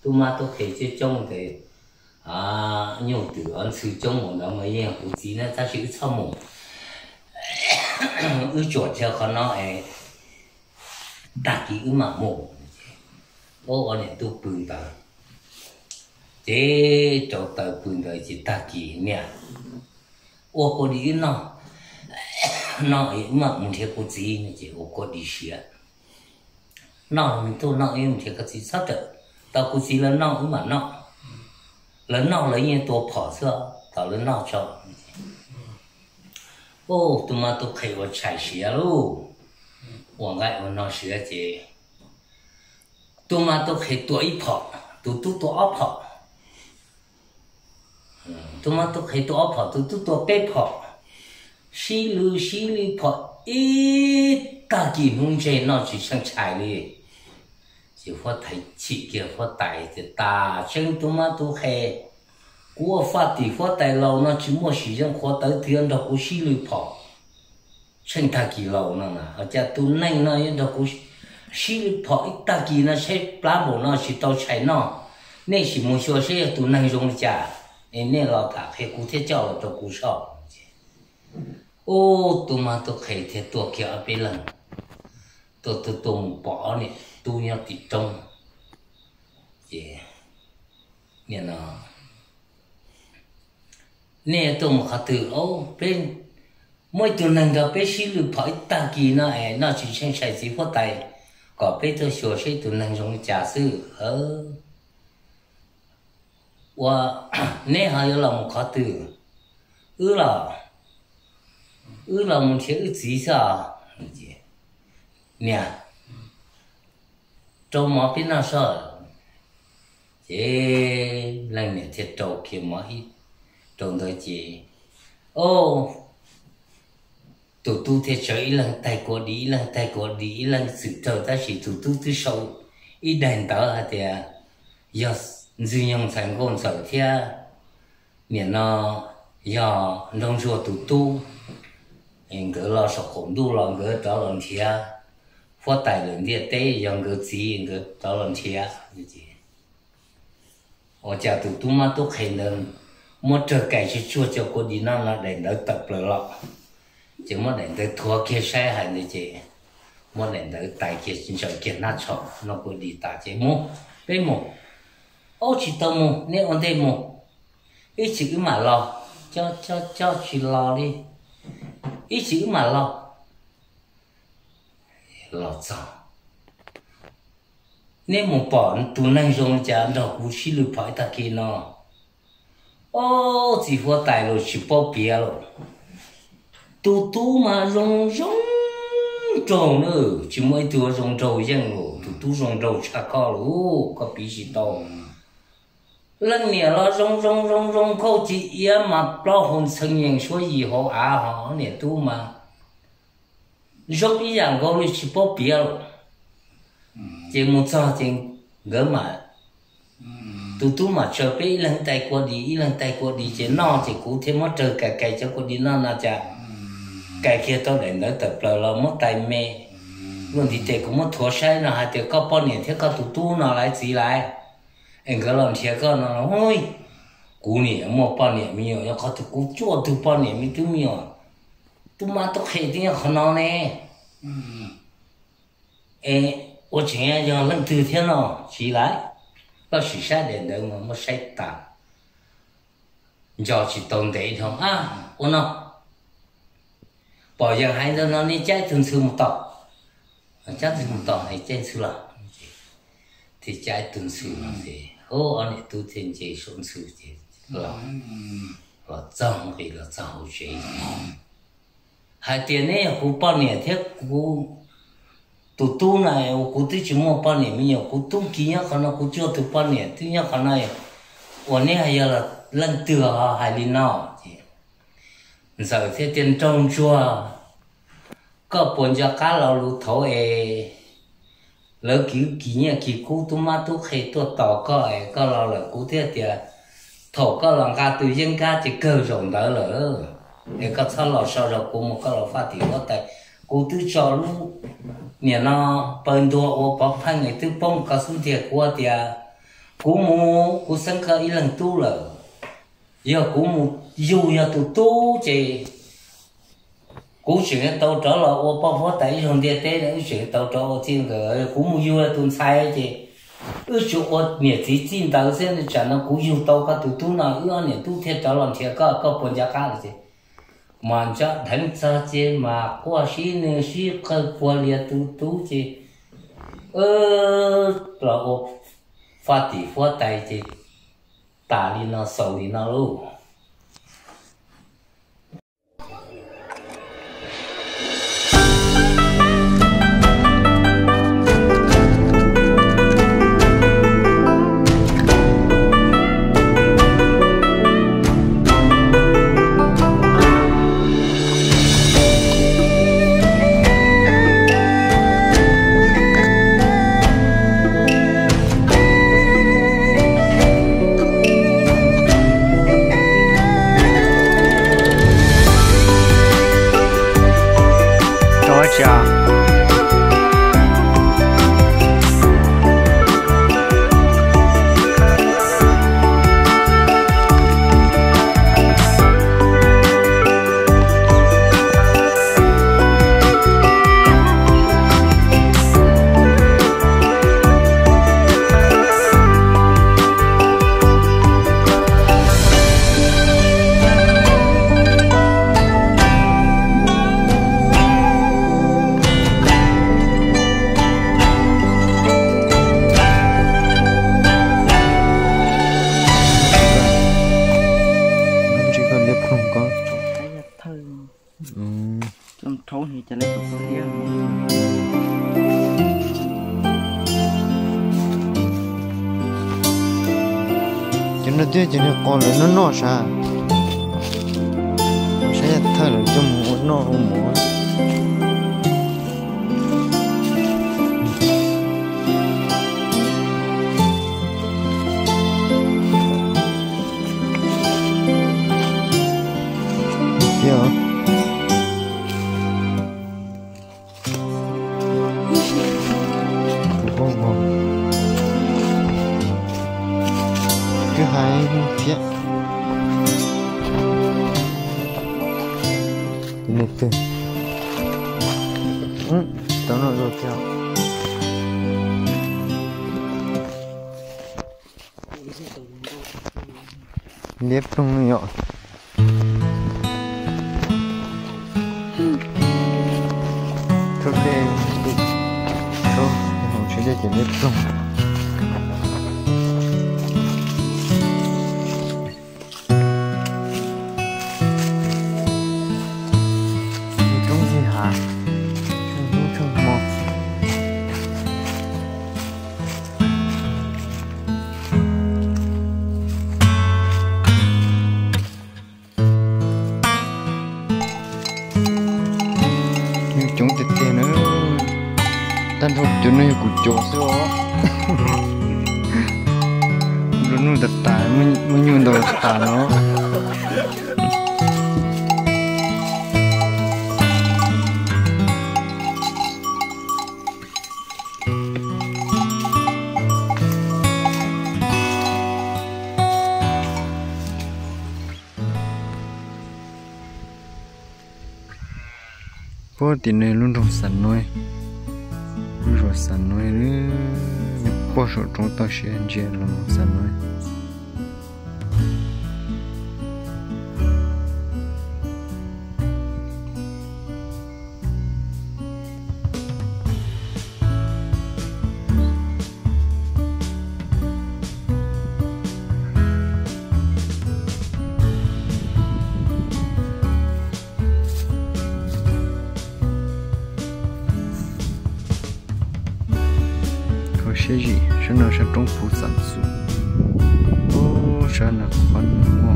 tub mab tub qhe coob coob tes, nyuj twm ntxhw coob mus ntawd mas yeej yog kuv txiv na, tab sis wb txhob mus, wb tsuam chaw qhov no es tag kis wb mam mus. Ob niam tub pw ntawd, ces rauv taws pw ntawd ces tag kis, Niam, ua kua dis wb noj, noj wb mam mus nrhiav kuv txiv no ces ua kua dis siav. Noj, me tub, noj wb mus nrhiav koj txiv, txhob rawm, tos kuv txiv lawv noj wb mam noj. Lawv noj lawv yeej tua phom xwb, tos lawv noj tso. Ub, tub mab tub qhe ua tshais siav lauj, ua nqaij ua no siav ces tub mab tub qhe tua ib phom, tus tub tua ob phom. Tub mab tub qhe tua ob phom, tus tub tua peb phom. Sib lw sib lw phom ib tag kis hnub ntseg noj tsis tsheej tshais li. Ces huab tais chim kiag huab tais tias, Tas tseeb tub mab tub qhe, kuv ua faj tim huab tais laus no tsis muaj sim zoo qhuav tawv twg yuav nrog kuv sib lw phom tsheej tag kis laus no na, cas tus neeg no yuav nrog kuv sib lw phom ib tag kis no, tshaib plab npaum no tsis tau tshais noj. Nej sim mus xyuas seb yog tus neeg zoo li cas, es nej los tham qhia kuv thiab coj los rau kuv soj. Ub, tub mab tub qhe thiaj tuaj kiag ob peb leeg, tuaj tuaj tuaj mus pom ob niam tub nyob tim roob. Ces, Niam no, nej tuaj mus qhov twg? Peb muaj ib tug neeg nrog peb sib lw phom ib tag kis no es noj tsis tsheej tshais, txiv huab tais kom peb tuaj xyuas seb tus neeg zoo li cas xwb. Ua, neb ho yuav los mus qhov twg? Wb los, wb los mus nrhiav wb txiv xwb os. Niam, rau mov peb noj soj. Ces leej niam thiaj rau kiag mov ib, rau ntawd ces, o, tus tub thiaj tsawv ib leeg taig kua dis, ib leeg taig kua dis, ib leeg txwm rawg, tab sis tus tub twb sau ib daim ntawv hais tias yog Ntxwg Nyoog ntxhais nkauj ntxawm thiab niam no yog Nraug Ntsuag tus tub, nkawd los saum qaum ntuj los nkawd rov los nrhiav huab tais lawm ntiaj teb, yog nkawd txiv nkawd rov los nrhiav. Ua cas tus tub mab tub qhe ntawd muab rawg kais tsuag tsuag cov kua dis no no daim ntawv tawm plaws los, ces muab daim ntawv thuav kiag saib hais ntawd ces muab daim ntawv tais kiag ntsaws kiag hnab tsho no kua dis tas ces mus, peb mus. Ub, tsis tau mus, neb ua ntej mus, ib chim wb mam los. Cov cov cov tsis los li, ib chim wb mam los. Los txog, neb mus pom tus neeg zoo li cas nrog kuv sib lw phom ib tag kis no? Ob txiv huab tais los tsis paub piav lawm. Tus tub mas zoo zoo nraug na, tsis muaj ib tug zoo nraug yeej lawm, tus tub zoo nraug tshaj koj lawm, koj piv tsis tau. Leej niam los zoo zoo zoo zoo nkauj ci iab mas plaub hau ntxhee yees suab yim hauv av, ho niam tub mas zoo ib yam nkaus li tsis paub piav lawm. Ces mus txog ces nkawd mam, tus tub mam tsaws peb ib leeg tais kua dis, ib leeg tais kua dis ces noj, ces kuv thiaj muab raws kais kais cov kua dis noj no cas kais kiag tau daim ntawv tawm plaws los muab tais me. Luaj ntiv tes kuv muab thuav saib no hais tias koj poj niam thiab koj tus tub no lawv txiv lawm, es nkawd los nrhiav koj no. Kuv niam muaj poj niam me nyuam, yog qhov twg kuv cuaj tug poj niam me tub me nyuam, tub mab tub qhe twb nyob qhov no ne. Es ua tseem yog leej twg thiab no? Tsis lawm. Koj sim saib daim ntawv mas muab saib tas, nco tsis tau ntev dhau, ua no, pom yawg hais ntawd no nej cab ib tug ntxhw mus tom. Cab ntxhw mus tom, caij ntxhw los. Ces cab ib tug ntxhw los ces ob niam tub thiaj nce saum ntxhw ces los, los txog nqis los txog hauv tsev. Hais tias neb yog kuv poj niam thiab kuv tus tub na, kuv twb tsis muaj poj niam me nyuam, kuv tub ki nyob qhov no, kuv cuaj tus poj niam twb nyob qhov no, uas neb hais yog leej twg ho hais li no? Ces ntxawm thiaj tias nraug ntsuag, koj puas nco qab lo lus thaud es lawv kwv kis nyiaj kis kub tub mab tub qhe tuaj tos koj es koj los lawm, kuv thiaj tias thaum koj los nqa tus yeeb kab ces kawg zaum ntawd lawm, es koj txhob los so zog kuv mus, koj los faj tim huab tais. Kuv twb tso lub niam no paws ntua ua pov pheej es twb poob koj xub ntiag, kuv tias kuv mus kuv xeeb koj ib leeg tub lawm. Yog kuv mus yug yog tus tub ces kuv tseem tau rov los ua poj huab tais ib zaug ntiaj teb, wb tseem tau rov ua txij nkawm. Kuv mus yug yog tus ntxhais ces wb tsuas ua niam txiv txij ntawd xwb, tsam no kuv yug tau koj tus tub no wb ob niam tub thiaj rov los nrhiav koj, koj puas nco qab lawm? Ces mas nco dheev txog ces mas quaj sib nws sib qawg puag lias tus tub ces los ua faj tim huab tais ces tas li no xaus li no lauj. Cov no twb cov niag qos lawv noj noj sav, saib yog thawj lawv coj mus ua noj ua mov. Thiab tus poj vog twb hais thiab. Tus niam twg tau noj zoo thiab. Liab ploog yom. Thauj dej, thauj hauv tsev dej ces liab ploog. tas, tsheej hnub tsheej hmo. Coob tiag tiag na, tag nrho cov no yog kuv cov xwb os. Nplua nuj tas tas, muaj nyuj ntau tas no. Puag tim no lub nroog Xam Nuj, lub nroog Xam Nuj, nyob puag saum roob toj siab ntsia los mus Xam Nuj. Kho siab zim, sab no sab roob puv xam xum. Ub, sab no qhov no.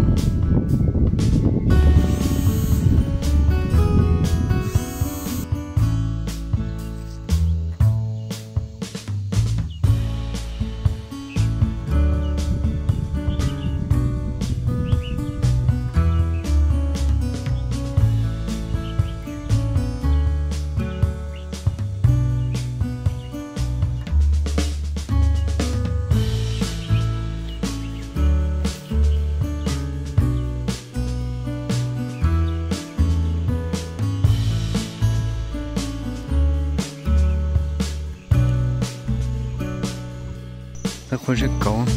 Tau qhov zeb kauv.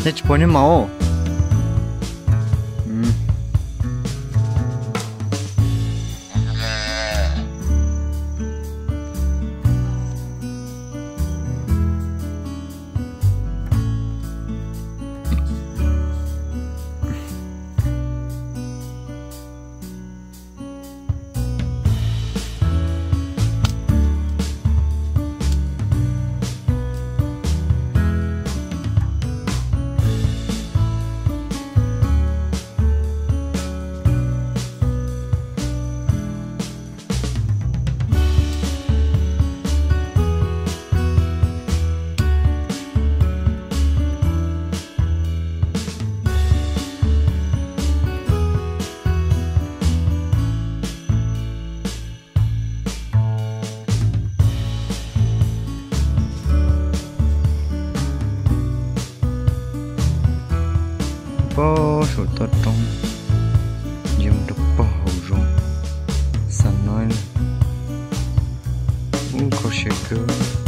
Neb tsis pom neb maum. Puag saum toj roob, ntsia mus rau puag hauv zos Xam Nuj. Ub, kho siab kawg.